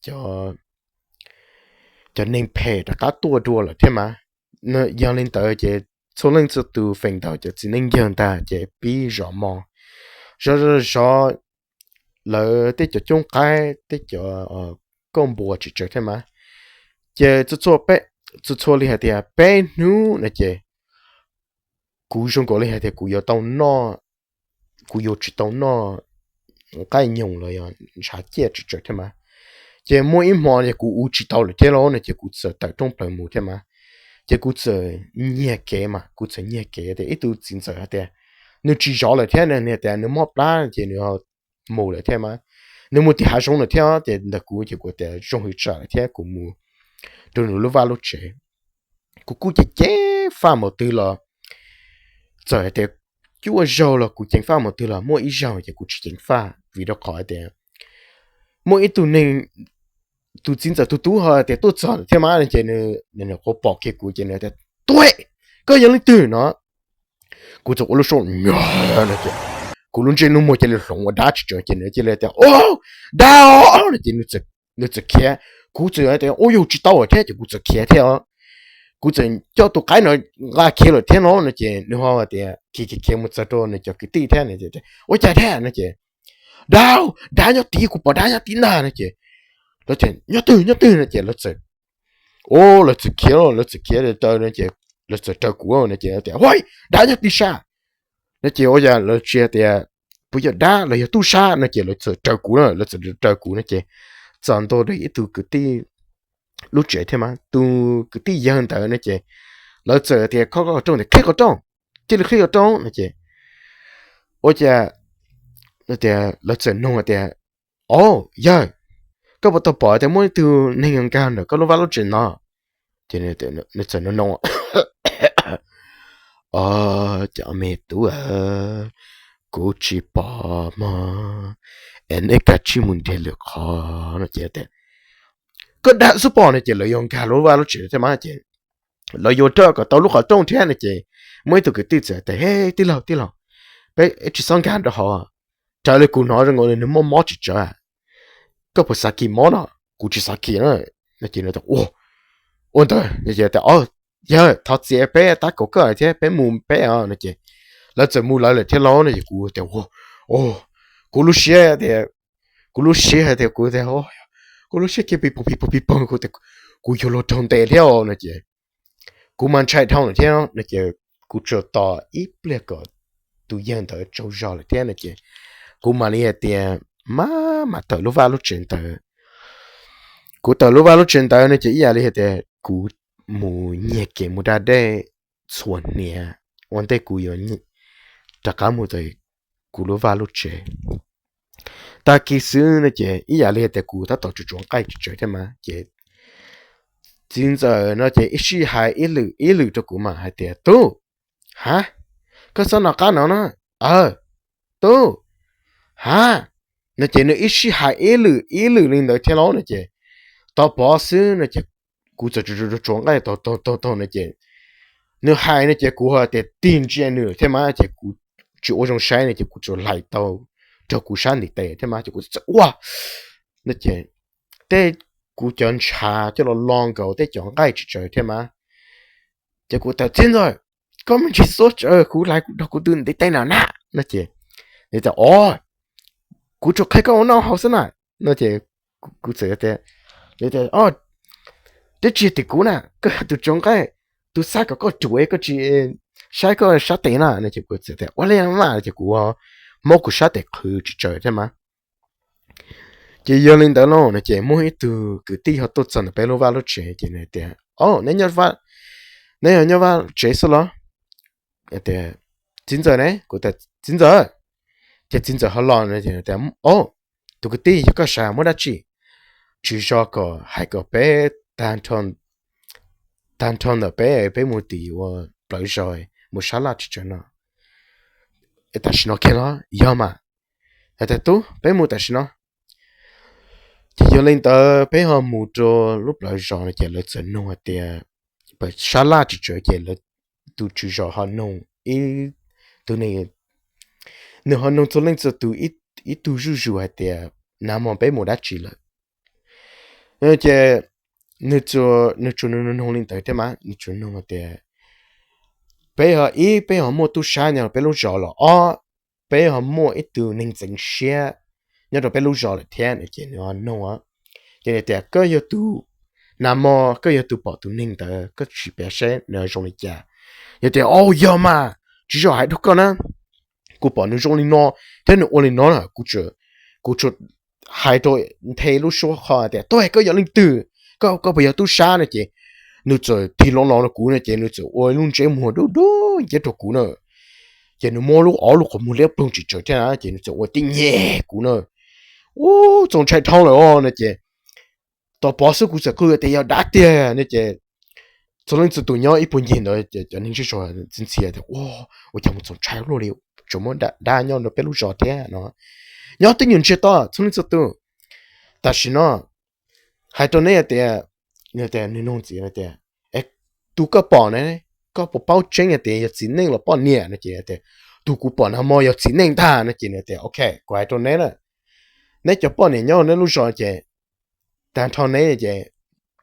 cov neeg phem rov qab tuaj dua lawm thiab mas. Yog li ntawd ces txhua leej txhua tus feem ntau cov txiv neej yawg ntag ces pib zov mov, zov zov zov lawv tej cov coob qaib tej cov kauj npua tsis tsawv thiab mas. Ces txhua txhua li hais tias peb hnub no ces kuv zoo nkaus li hais tias kuv yuav tau noj, kuv yuav tsis tau noj nqaij nyoos los yog ntshav ciaj tsis tsawv thiab mas. Ces muaj ib hmo ces kuv ua tsis tau lawm thiab los no ces kuv txawm tawm rooj plaws mus thiab mas. Ces kuv txawm nyiag kev mas, kuv txawm nyiag kev tias ib tug txiv ntxawm hais tias nws tsis zov lawm thiab, nws tias nws mob plab ces nws mus lawm thiab mas. Nws mus tim hav zoov lawm thiab ces ntawm kuv ces kuv tias zoo hwv tsam lawm thiab kuv mus rau nws lub vaj lub tsev. Kuv kuj ceev ceev faj npaum twg los, txawm hais tias cuaj zaug los kuv ceev faj npaum twg los muaj ib zaug ces kuv tsis ceev faj vim rau qhov hais tias muaj ib tug neeg, tus txiv ntxawm tus tub ho tias tuaj txog thiab mas no ces nws nyuam qhuav pom kiag kuv ces nws tias, Tuam, koj yog leej twg no? Kuv txawm ua lub suab no ces kuv lub ntsej lub muag cia li hloov ua dab tsis tsawv ces nws cia li tias, Au, dab os! No ces nws txawm khiav. Kuv txawm tias, Ua yus tsis tau thiab ces kuv txawm khiav thiab os. Kuv txawm coj tus qaib no nqa khiav lawm thiab no no ces nws ho tias khiav khiav khiav mus txog rau nws cov kwv tij thiab, Ua cas thiab? No ces, Dab, dab nyob tid, kuv pom dab nyob tid ntag no ces lawv tias, Nyob twg, nyob twg? No ces lawv txawm, o, lawv txawm khiav, lawv txawm khiav taw no ces lawv txawm raws kuv no ces tias, Huaj, dab nyob tid sab! No ces ua cas lawv tsis tias puas yog dab los yog tub sab no ces lawv txawm raws kuv na, lawv txawm raws kuv no ces txog ntua rau ib tug kwv tij lub tsev thiab mas, tus kwv tij yawg ntawd no ces lawv txawm tias, Qhib qhov rooj, tias, Qhib qhov rooj, cia li qhib qhov rooj no ces ua cas tias lawv txawm nug tias, O, yawg, koj puas tau pom tias muaj ib tug neeg nkag ntawm koj lub vaj lub tsev no? Ces nws txawm nug nug, Os, cov me tub, kuv tsis pom mog, es nej kav tsij mus nrhiav lwm qhov no ces, koj dag xub pom no ces lawv yuav nkag lub vaj lub tsev thiab mas ces lawv yuav rau kom tau lub qhov rooj thiab no ces muaj ib tug kwv tij txawm tias, He, tij laug, tij laug, peb tsis txhob nkag rau hauv, raws li kuv hnov zoo nkaus li nws muaj mob tsis tsawg. Koj puas xav kis mob no? Kuv tsis xav kis na. No ces, Ua ntawd, yog thov txim, peb tab kaum koj thiab, peb mus peb os no ces lawv txawm mus lawv lawm thiab lauj no ces kuv tias, Kuv lub siab tias, kuv lub siab hais tias kuv tias, kuv lub siab kiag pis pog pis pog pis pog, kuv tias kuv yuav luag raug ntes thiab no ces kuv mas ntshai dhau lawm thiab no ces kuv tsuas tos ib pliag kom tus yawg ntawd tsaug zog lawm thiab no ces kuv mam li hais tias, Mas, mas tawm lub vaj lub tsev ntawd. Kuv tawm lub vaj lub tsev ntawd no ces ib yam li hais tias kuv mus nyiag kev mus da dej txhuam hniav ua ntej kuv yuav rov qab mus txog kuv lub vaj lub tsev. Tag kis xwb no ces ib yam li hais tias kuv tab tom tsuas tsuav nqaij tsis tsawg thiab mas ces txiv ntxawm no ces ib sij hais ib lwm ib lwm rau kuv mas hais tias, Tub, ha, koj txhob nov qab no na, tub, ha, no ces nws ib sij hais ib lwm ib lwm li ntawd thiab lauj no ces tau pov xwb no ces kuv txawm tsuas tsuav nqaij taug taug taug no ces nws hais no ces kuv ho tias tig ntsia nws thiab mas ces kuv tsis ua zoo saib no ces kuv tsuas hlais tau rau kuv sab ntiv tes thiab mas ces kuv txawm ua no ces tej kuv cov ntshav coj los lo nkaus tej cov nqaij tsis tsawg thiab mas ces kuv tias, Txiv ntxawm, koj me ntsis xub tsawv, kuv hlais kuv rau kuv tus ntiv tes na na no ces nws tias, Os, kuv tsuas qhia koj ua noj haus xwb na no ces kuv txawm tias, Twb tsis tim kuv na, koj yog tus tsuav nqaij, tus xav kom koj ruam, koj tsis saib koj sab tes na no ces kuv txawm tias, Ua li mas ces kuv muab kuv sab tes qhwv tsis tsawg thiab mas ces yog li ntawd los no ces muaj ib tug kwv tij ho tuaj txog ntawm peb lub vaj lub tsev ces nws tias, Os, neb yog nyob vaj tsev xwb los? Txiv ntxawm ne? Kuv tias, Txiv ntxawm. Ces txiv ntxawm ho los no ces tias, Os, tus kwv tij, yog koj sas muaj dab tsi? Tsis zog kom hais kom peb tag nrho ntawm peb, peb mus tim ua plawv zos, mus sab laj tsis tsawg no tam sim no kiag los? Yog mas. Hais tias, Tub, peb mus tam sim no. Ces yog li ntawd peb ho mus rau lub plawv zos no ces lawv txawm nug hais tias, Pab sab laj tsis tsawg ces lawv tus tswv zos ho nug ib tug, nws ho nug txhua leej txhua tus ib tug zuj zus hais tias, Nag hmo peb mus dab tsi lawm? Ces nws tsuas nug li ntawd thiab mas nws tsuas nug tias, Peb ho ib, peb ho muaj tub sab nyob rau peb lub zos los? Ob, peb ho muaj ib tug neeg ntxeev siab nyob rau peb lub zos lawm thiab no ces nws ho nug, ces nws tias, Koj yog tus, nag hmo koj yog tus pom tus neeg ntawd, koj sim piav seb nws zoo li cas? Yog tias, Au, yog mas, tsis zog hais rau koj na, kuv pom nws zoo li no thiab nws ua li no na, kuv tsuas hais rau nthe lub suab qho tias, Tub, koj yog leej twg? Koj, koj puas yog tub sab? No ces nws txawm tig loo los rau kuv no ces nws txawm ua lub ntsej muag dub dub nceb rau kuv na, ces nws muab lub, ob lub qhov muag liab ploog tsis tsawg thiab na ces nws txawm ua tib nyeg kuv na. Ub, txaus ntshai dhau lawm os no ces tau pov xwb kuv txawm qw tias yog dab tiag no ces txhua leej txhua tus nyob ib puag ncig ntawd ces cov neeg zej zog ntxhi ntxhi tias, Ua, ua cas mus txaus ntshai luaj li, tseem muaj dab nyob rau peb lub zos thiab no. Nyob twj ywm ntsiag to txhua leej txhua tus. Tam sim no hais rau neb tias, nws nug ntxiv tias, Tus koj pom ne, koj puas paub tseeb hais tias yog txiv neej los poj niam? No ces tias, Tus kuv pom nag hmo yog txiv neej ntag. No ces nws tias, Ok, kuv hais rau neb na, neb cov poj niam nyob neb lub zos ces tag nrho neb ces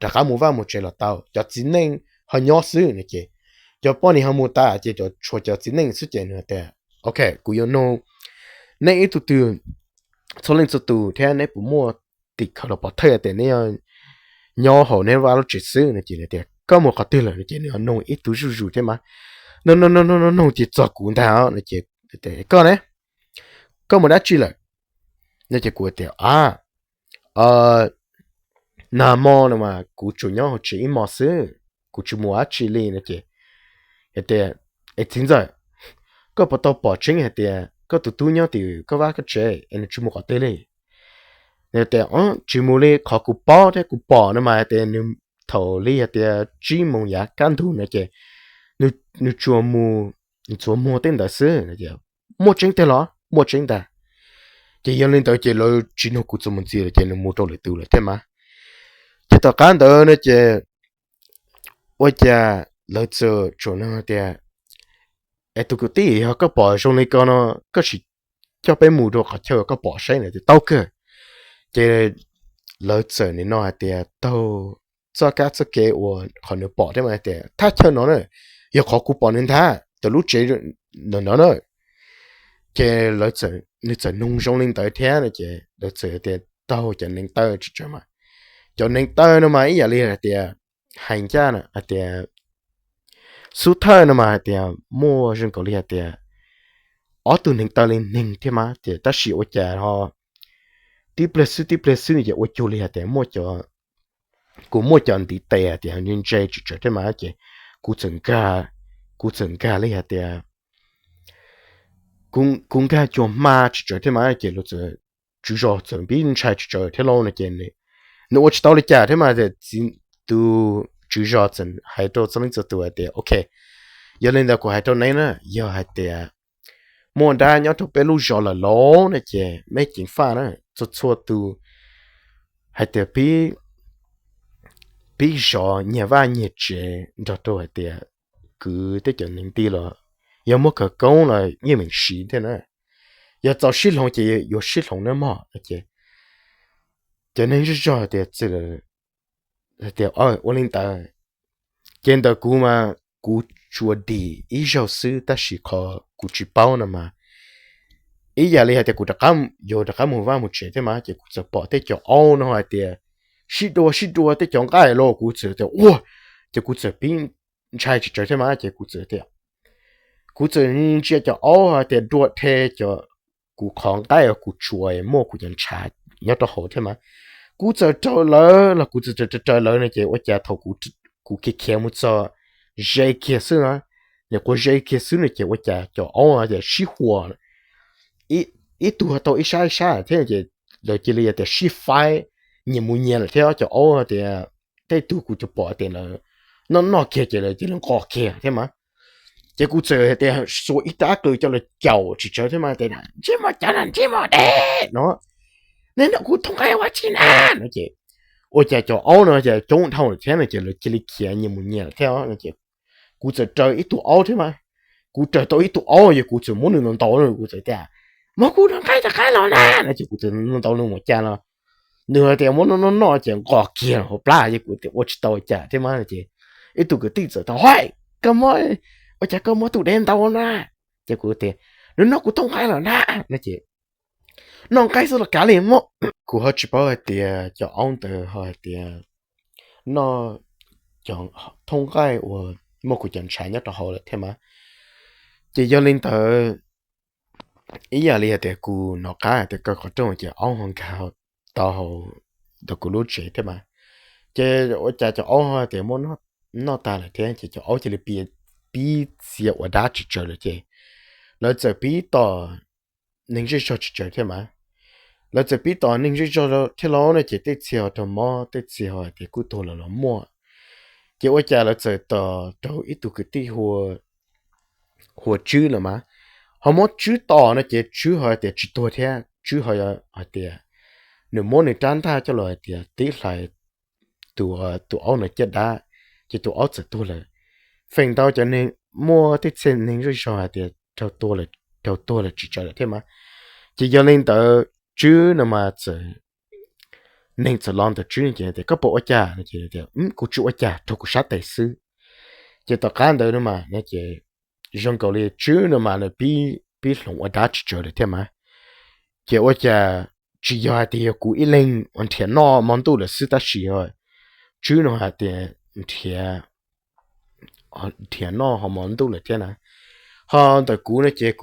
rov qab mus vaj mus tsev los tau, cov txiv neej ho nyob xwb. No ces cov poj niam ho mus tas ces tshuav cov txiv neej xwb ces nws tias, Ok, kuv yuav nug neb ib tug twg, txhua leej txhua tus thiab neb puas muaj tim khawv los pov thawj tias neb nyob hauv neb vaj lub tsev xwb? No ces nws tias, Koj mus qhov twg lawm? No ces nws nug ib tug zuj zus thiab mas nug nug nug ces txog kuv ntag no ces, Koj ne, koj mus dab tsi lawm? No ces kuv tias, A, nag hmo no mas kuv tsuas nyob hauv tsev ib hmos xwb, kuv tsis mus dab tsi li. No ces tias, Es txiv ntxawm, koj puas tau pom tseeb hais tias koj tus tub nyob tim koj vaj koj tsev es nws tsis mus qhov twg li? Tias tsis mus li qhov kuv paub thiab kuv pom no mas tias nws thaum li hais tias tsib moos yav kaj ntug no ces nws tsuas mus ntxuav muag tej ntawd xwb. Muaj tseeb tiag los? Muaj tseeb ntag. Ces yog li ntawd ces lawv tsis nug kuv txuas mus ntxiv lawm ces nws mus rau lwm tus lawm thiab mas. Ces tom qab ntawd no ces ua cas lawv txawm tsuas nug tias, es tus kwv tij, yog koj pom zoo li ko no, koj sim coj peb mus rau qhov chaw koj pom saib na, tias tau kawg. Ces lawv txawm nim no hais tias taug txoj kab txoj kev uas qhov nws pom thiab mas tias thaj chaw no na yog qhov kuv pom nws ntag, tam lub tsev ntawm no na. Ces nws txawm nug zoo li ntawd thiab no ces lawv txawm tias taug cov neev taw tsis tsawg mas. Cov neev taw no mas ib yam li hais tias hais ncaj hais tias xub thawj no mas hais tias muaj zoo nkaus li hais tias ob tug neev taw li neeg thiab mas tias tab sis ua cas ho tib pliag xwb tib pliag xwb no ces ua cuag li hais tias muaj cov, kuv muaj cov ntiv tes hais tias ntse ntse tsis tsawg thiab mas ces kuv txawm nkag, kuv txawm nkag li hais tias kuv nkag cuag hma tsis tsawg thiab mas ces lawv txawm, tswv zos txawm pib ntshai tsis tsawg thiab lauj no ces nws ua tsis tau li cas thiab mas txiv, tus tswv zos txawm hais rau txog leej txhua tus hais tias ok, yog li ntawd kuv hais rau neb na, yog hais tias muaj dab nyob rau peb lub zos lawm lauj no ces mej ceev faj na, txhua txhua tus hais tias pib zov nyiag vaj nyiag tsev nrog rau hais tias kwv tej cov neev ti los yog muaj khawv koob los yeej meem siv thiab na, yog txaus sib hloov ces yuav sib hloov nawb mog no ces cov neeg zej zog tias, tias ua li ntawd. Ces ntawm kuv mas kuv tsuas dim ib zaug xwb tab sis qhov kuv tsis paub no mas ib yam li hais tias kuv rov qab, yuav rov qab mus vaj mus tsev thiab mas ces kuv txawm pom tej cov aub no hais tias sib dua sib dua tej cov nqaij los kuv txawm tias ua, ces kuv txawm pib ntshai tsis tsawg thiab mas ces kuv txawm tias, kuv txawm ntsia cov aub hais tias dua rhe cov, kuv qhov nqaij uas kuv tsuas muaj kuv cov ntshav nyob rau hauv thiab mas kuv txawm raws lawv los kuv txawm raws raws lawv no ces ua cas thaum kuv khiav khiav mus txog ze kiag xwb na, nyuam qhuav ze kiag xwb no ces ua cas cov aub tias sib huas, ib tug tau ib sab ib sab thiab ces lawv cia li tias sib faib nyias mus nyias lawm thiab cov aub tias tej tug kuv tsuas pom tias lawv noj noj kiag ces lawv cia li nqos kiag thiab mas ces kuv txawm tias xuas ib rab qws coj los caum tsis tsawg thiab mas tias ntsej muag cov no ntsej muag deb no, nej nrog kuv thoob nqaij ua dab tsi na no ces ua cas cov aub no ces coob dhau lawm thiab no ces lawv cia li khiav nyias mus nyias lawm thiab no ces kuv txawm raws ib tug aub thiab mas, kuv raws tau ib tug aub ces kuv txawm muab nws ntaus ntaus, kuv txawm tias muab kuv rau nqaij rov qab los na no ces kuv txawm ntaus ntaus nws mus cas los nws hais tias muab noj noj noj ces nqos kiag hauv plab ces kuv tias ua tsis tau cas thiab mas ces ib tug kwv tij txawm tias hais, koj muab, ua cas koj muab tus deb ntaus na? Ces kuv tias nws noj kuv thoob nqaij lawm na no ces noj nqaij xwb los kav li mas kuv ho tsis paub hais tias cov aub ntawd ho hais tias noj cov thoob nqaij uas muaj kuv cov ntshav nyob rau hauv lawm thiab mas. Ces yog li ntawd ib yam li hais tias kuv nov qab hais tias kaw qhov rooj ces aub ho nkag tau hauv ntawm kuv lub tsev thiab mas. Ces ua cas cov aub ho tias muab noj tag lawm thiab ces cov aub cia li pib txia ua dab tsis tsawg lawm ces lawv txawm pib tom neeg zej zog tsis tsawg thiab mas. Lawv txawm pib tom neeg zej zog thiab lauj no ces tej txhia ho raug mob, tej txhia ho hais tias kuj tuag lawm los muaj. Ces ua cas lawv txawm tom rau ib tug kwv tij hu ua Tswb lawm mas. Ho muab Tswb tom no ces Tswb ho tias tsis tuag thiab, Tswb ho hais tias nws muab nws rab ntaj coj los hais tias tib hlais tus, tus aub no caj dab, ces tus aub txawm tuag lawm. Feem ntau cov neeg, muaj tej txhia neeg zej zog hais tias raug tuag lawm tsis tsawg lawm thiab mas. Ces yog li ntawd Tswb no mas txawm, neeg txawm los ntawm Tswb ces tias koj puas ua cas no ces tias kuv tsis ua cas, raug kuv sab tes xwb. Ces tom qab ntawd no mas ces zoo nkaus li Tswb no mas nws pib hloov ua dab tsis tsawg lawm thiab mas. Ces ua cas tsis yog hais tias yog kuv ib leeg uas nrhiav noj hmo ntuj lawm xwb tab sis Tswb no hais tias nrhiav noj hmo ntuj lawm thiab na. Ho ntawm kuv no ces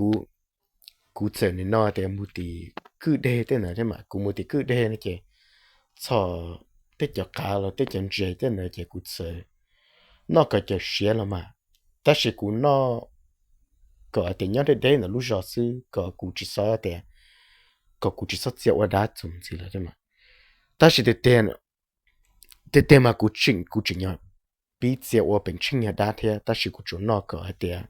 kuv txawm nim no tias mus tim kwj deg tej ntawd thiab mas, kuv mus tim kwj deg no ces txog tej cov qav los tej cov ntses tej ntawd ces kuv txawm noj kom cawm siav los mas, tab sis kuv noj kom tias nyob deb deb ntawm lub zos xwb kom kuv tsis txhob tias, kom kuv tsis txhob txia ua dab txuas ntxiv lawm thiab mas. Tab sis tiag tiag mas kuv tseem, kuv tseem yog pib txia ua peem tsheej yog dab thiab, tab sis kuv tsuas noj kom hais tias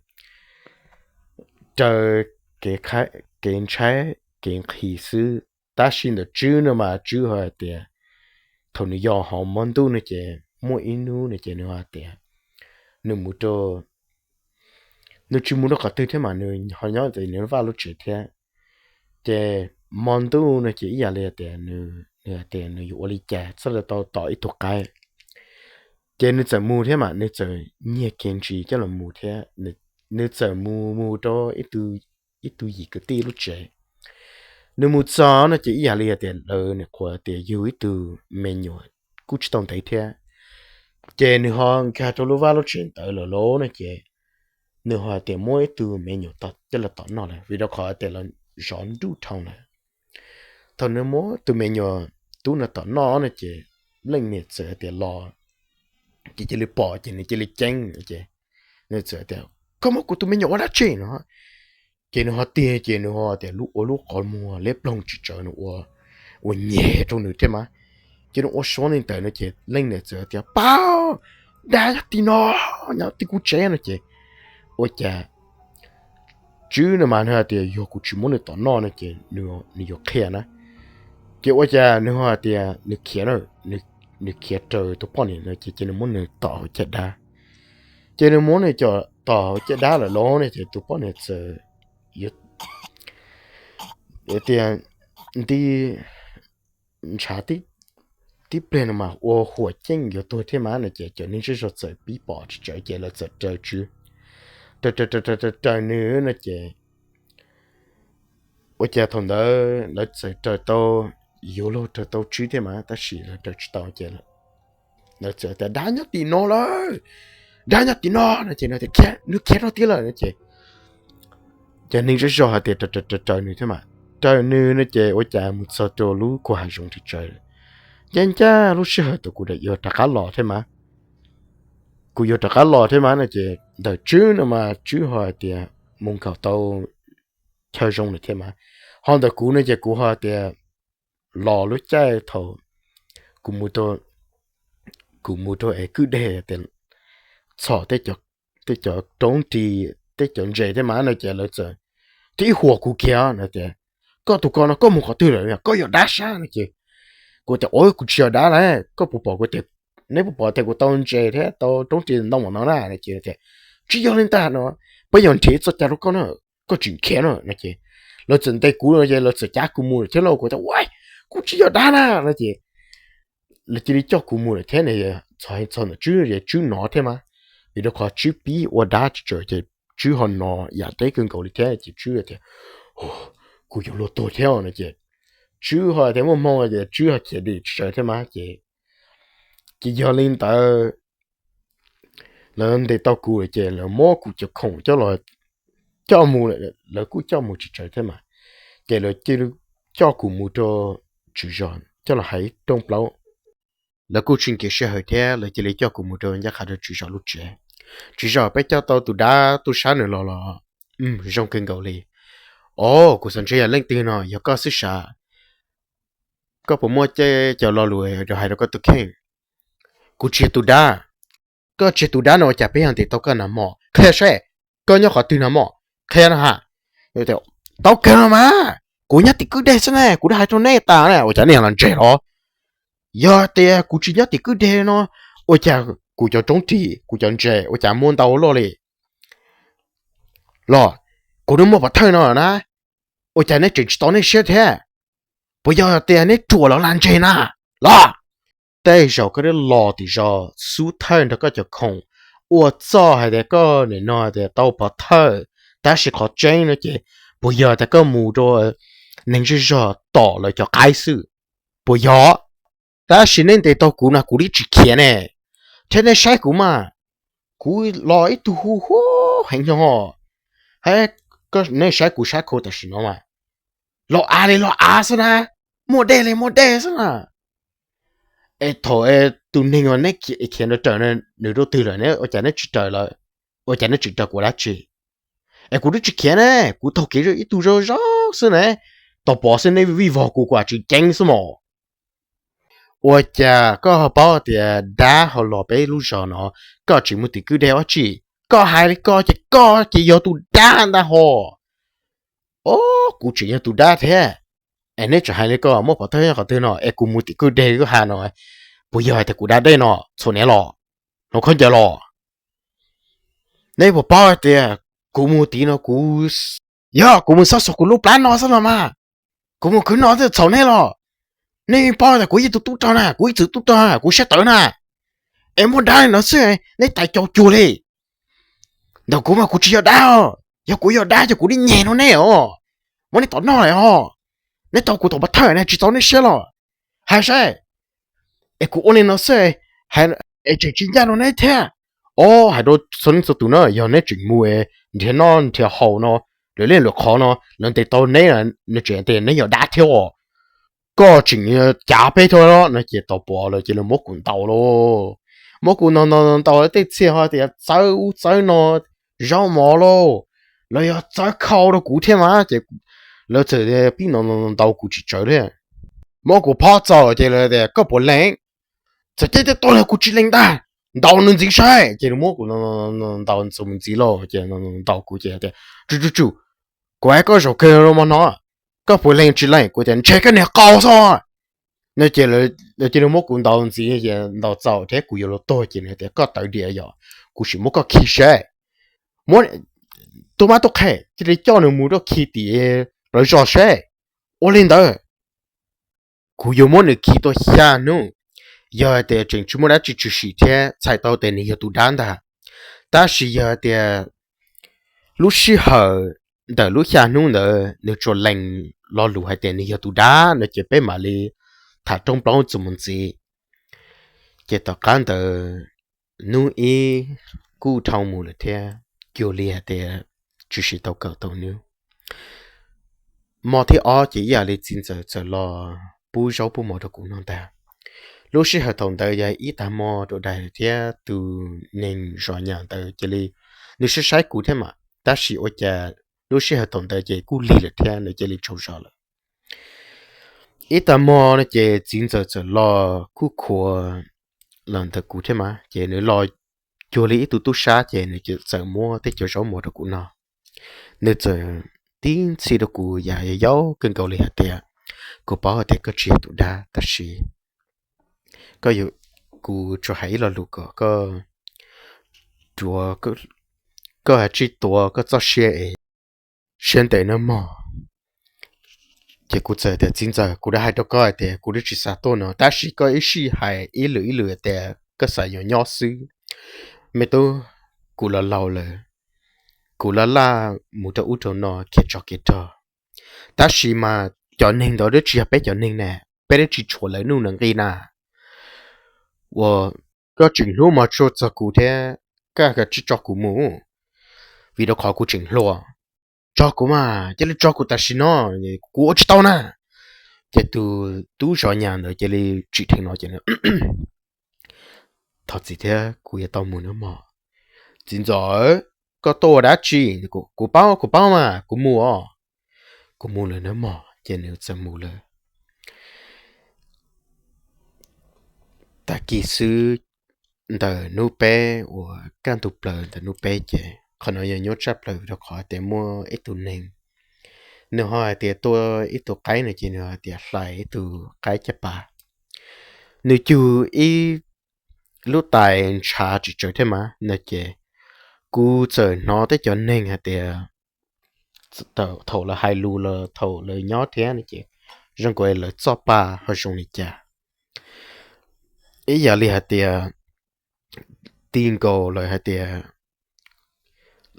raws kev ntshai, kev nqhis xwb. Tab sis ntawm Tswb no mas Tswb ho hais tias thaum nws yos hauv hmo ntuj no ces muaj ib hnub no ces nws ho hais tias nws mus rau, nws tsis mus rau qhov twg thiab mas nws ho nyob ntawm nws vaj lub tsev thiab. Ces hmo ntuj no ces ib yam li tias nws, nws hais tias nws yuav ua li cas txhaj li tau tom ib tug qaib. Ces nws txawm mus thiab mas nws txawm nyiag kev ntsis coj los mus thiab. Nws txawm mus mus rau ib tug yim kwv tij lub tsev. Nws mus txog no ces ib yam li hais tias lawv nyuam qhuav tias yug ib tug me nyuam kuj tsis tau ntev thiab. Ces nws ho nkag rau lub vaj lub tsev ntawd lawm lauj no ces nws ho tias muab ib tug me nyuam coj los tom noj lawm vim rau qhov tias lawv zov nruj dhau lawm. Thaum nws muab tus me nyuam tub no tom noj no ces leej niam txawm tias los, ces cia li pom ces nws cia li ceeb ces nws txawm tias, koj muab kuv tus me nyuam ua dab tsi no? Ces nws ho tiag ces nws ho tias lub ua lub qhov muag liab ploog tsis tsawv nws ua, ua nyem rau nws thiab mas. Ces nws ua suab li ntawd no ces leej niam txawm tias, pab, dab nyob tim no, nyob tim kuv tsev no ces ua cas Tswb no mas nws hais tias yog kuv tsis muab nws tom noj no ces nws yuav qhia na. Ces ua cas nws ho hais tias nws khiav, nws khiav raws tus poj niam no ces ces nws muab nws tom hauv caj dab. Ces nws muab nws tom hauv caj dab lawm lauj no ces tus poj niam txawm tias nti ntshav tib pliag no mas ua huam ceej yuav tuag thiab mas no ces cov neeg zej zog txawm pib pom tsis tsawv ces lawv txawm raws Tswb, raws raws raws raws nws no ces ua cas thaum ntawd lawv txawm raws tau, yuav luag raws tau Tswb thiab mas tab sis lawv raws tsis tau ces lawv txawm tias dab nyob tim no lawm, dab nyob tim no no ces nws tias nws khiav rau tiag lawm no ces cov neeg zej zog hais tias raws raws raws nws thiab mas, raws nws no ces ua cas mus txog rau lub koog hav zoov tsis tsawv. Ncaj ncaj lub sij hawm thaum kuv yuav rov qab los thiab mas, kuv yuav rov qab los thiab mas no ces ntawm Tswb no mas Tswb ho hais tias mus nkaum tau chaw zoo lawm thiab mas, ho ntawm kuv no ces kuv ho tias los lub caij thaum kuv mus rau, kuv mus rau es kwj deg tias txhom tej cov roob ris tej cov ntses thiab mas no ces lawv txawm thiaj huam kuv kiag no tias koj tus ko no koj mus qhov twg lawm, koj yog dab sab no ces kuv tias ua kuv tsis yog dab na, koj puas pom kuv tias, neb puas pom tias kuv tau ntses thiab tau roob ris ntau npaum no na no ces tias tsis yog li ntag no, peb yuav nrhiav txoj cai rau koj na, koj tsis khiav no no ces lawv txawm ntes kuv no ces lawv txawm cav kuv mus lawm thiab lauj, kuv tias ua kuv tsis yog dab na no ces lawv cia li coj kuv mus lawm thiab no, txog txog ntawm Tswb es Tswb hnov thiab mas, vim rau qhov Tswb pib ua dab tsis tsawv ces Tswb ho hnov yam deb kawg nkaus li thiab ces Tswb tias kuv yuav luag tuag thiab no ces Tswb ho tias muaj hmoo ces Tswb ho khiav dim tsis tsawv thiab mas ces, ces yog li ntawd lawv ntes tau kuv lawm ces lawv muab kuv cov khoom coj mus, lawv kuj coj mus tsis tsawv thiab mas, ces lawv cia li coj kuv mus rau tswv zos coj los hais rooj plaub. Lawv kuj tsis nkim sij hawm thiab lawv cia li coj kuv mus rau ncaj qha rau tswv zos lub tsev. Tswv zos peb coj tau tus dab tub sab nws los los zoo kawg nkaus li. Os, kuv xav ntshe yog leej twg no, yog koj xwb sav. Koj puas muaj cov lo lus hais rau koj tus kheej? Kuv tsis yog tus dab. Koj tsis yog tus dab no ua cas peb yog ntes tau koj nag hmo? Qhia saib, koj nyob qhov twg nag hmo? Qhia no ha. Tau kawg no mas, kuv nyob tim kwj deg xwb ne, kuv twb hais rau neb tas na, ua cas nej los ntseeg los? Yog tias kuv tsis nyob tim kwj deg no, ua cas kuv cov roob ris kuv cov ntses ua cas muaj ntau loj li? Los, kuv twb muaj pov thawj no na, ua cas neb tseem tsis tau nej siab thiab? Puas yog tias neb ruam los lag ntseg na? Los, tej zaum koj twb los tim zos xub thawj nrog koj cov khoom ua txuj hais tias koj nim no tias tau pov thawj, tab sis qhov tseeb no ces puas yog tias koj mus rau neeg zej zog tom lawv cov qaib xwb? Puas yog? Tab sis neb ntes tau kuv no kuv twb tsis khiav ne, thiab nej saib kuv mas, kuv los ib tug hu hu heev no, hab nej saib kuv sab khau tam sim no mas, los av li los av xwb na, muaj dej li muaj dej xwb na. Es thaum tus neeg uas neb khiav nrov raws nws rau twg lawm ne, ua cas neb tsis raws lawm? Ua cas neb tsis raws kuv dab tsi? Es kuv twb tsis khiav ne, kuv taug kev ib tug zoo zoo xwb ne, tau pov xwb neb vij vog kuv kuv tsis ceeb xwb mos. Ua cas koj ho paub tias dab ho los peb lub zos no? Koj tsis mus tim kwj deg ua tsi? Koj hais li ko ces koj ces yog tus dab ntag hos. Os, kuv tseem yog tus dab thiab. Es neb tseem hais li ko, muab pov thawj nyob qhov twg no es kuv mus tim kwj deg kwj ha no, puas yog hais tias kuv da dej no txhuam niam los, hluas khaub ncaws los? Neb puas paub hais tias kuv mus tid no kuv, yog kuv mus xob xuas kuv lub plab no xwb los mas, kuv mus khwv no thiaj txhaum neb los. Neb paub tias kuv ib tug tub rog na, kuv ib txwm tub rog na, kuv siab tawv na, es muaj dab li no xwb neb tais caus cuag li. Ntawm kuv mas kuv tsis yog dab os, yog kuv yog dab ces kuv nim nyeg no neb os, muab neb tom noj lawm os. Neb tau kuv tom pov thawj ne tsis txaus neb siab los? Hais saib. Es kuv ua li no xwb, es tseem tsis ncaj rau neb thiab. Os, hais rau txhua leej txhua tus na, yog neb tseem mus nrhiav noj nrhiav haus no, lawv li lawv qhov no lawv ntes tau neb, nws tseem tias neb yog dab thiab os. Koj tseem cav peb thiab no ces tau pom lawm ces lawv muab kuv ntaus lauj. Muab kuv ntaus ntaus ntaus tej txhia ho tias txawb ub txawb no, zaub mov lauj, lawv yog txawb khau rau kuv thiab mas ces lawv txawm pib ntaus ntaus kuv tsis tsawg thiab. Muab kuv phob txaus ces lawv tias koj puas lees? Txawm ceb tej tuaj los kuv tsis lees ntag, ntaus nws ntxiv saib. Ces lawv muab kuv ntaus ntxuav mus ntxiv lauj, ces ntaus kuv ces tias, Tsum tsum tsum, kuv hais koj zaum kawg los mas no, koj puas lees tsis lees? Kuv tias, Ntshe koj niag qau xwb. No ces lawv cia li muab kuv ntaus ntxiv ces ntaus txaus thiab kuv yuav luag tuag ces nws tias, Koj tawv diam yom, kuv sim muab koj khi saib. Muab tub mab tub qhe cia li coj nws mus rau khi tim plawv zos saib. Ua li ntawd, kuv yuav muab nws khi tau xya hnub. Yog hais tias tseem tsis muaj dab tsi tshwm sim thiab txhais tau tias nws yog tus dab ntag, tab sis yog hais tias lub sij hawm ntawm lub xya hnub ntawd nws tsuas lees lo lus hais tias nws yog tus dab no ces peb mam li tham rooj plaub txuas mus ntxiv. Ces tom qab ntawd hnub ib kuj dhau mus lawm thiab, cuag li hais tias tshwm sim tau kaum tau hnub. Hmo thib ob ces ib yam li txiv ntxawm txawm los pub zaub pub mov rau kuv noj ntag. Lub sij hawm thaum ntawd yog ib tag hmo rau daim thiab tus neeg zos nyas ntawd cia li, nws saib saib kuv thiab mas tab sis ua cas lub sij hawm thaum ntawd ces kuj lig lawm thiab nws cia li tsaug zog lawm. Ib tag hmo no ces txiv ntxawm txawm los kuj khuav los ntawm kuv thiab mas ces nws los cuag li ib tug tub sab ces nws txawm muab tej cov zaub mov rau kuv noj. Nws txawm tib ntxhi rau kuv yam yau kawg nkaus li hais tias, Kuv paub hais tias koj tsis yog tus dab tab sis koj, kuv tsuas hais ib lo lus kom koj, koj ha tsij tuav koj txoj sia es siab ntev nawb mog. Ces kuv txawm tias, Txiv ntxawm, kuv twb hais rau koj hais tias kuv twb tsis xav tuaj no tab sis koj ib sij hais ib lwm ib lwm tias koj xav yuav nyob xwb. Me tub, kuv los laus lawm, kuv laj laj mus rau ub rau no khiav tsov khiav rog, tab sis mas cov neeg ntawd twb tsis yog peb cov neeg na, peb twb tsis tshuav lawv nuj lawv nqi na. Uas koj tseem hlub mos tshua txog kuv thiab, koj kav tsij tso kuv mus, vim rau qhov kuv tseem hluas. Tso kuv mas, cia li tso kuv tam sim no, kuv ua tsis tau na. Ces tus tub zov nyas ntawd cia li tsim dheev no ces, Thov txim thiab, kuv yuav tau mus nawb mog. Txiv ntxawm, koj tuaj ua dab tsi? Kuv paub, kuv paub mas, kuv mus os. Kuv mus lawm nawb mog. Ces nws txawm mus lawm. Tag kis xwb ntawm hnub peb uas kaj ntug plaws ntawm hnub peb ces qhov no yog nyuaj tshaj plaws rau qhov tias muaj ib tug neeg, nws ho hais tias tuaj ib tug qaib no ces nws hais tias hlais ib tug qaib caj pas. Nws cug ib lub tais ntshav tsis tsawg thiab mas no ces kuv txawm hnov tej cov neeg hais tias thaum lawv hais lus los thaum lawv nyob thiab no ces zoo nkaus lawv txoj pa ho zoo li cas. Ib yam li hais tias ti nkaus lawv hais tias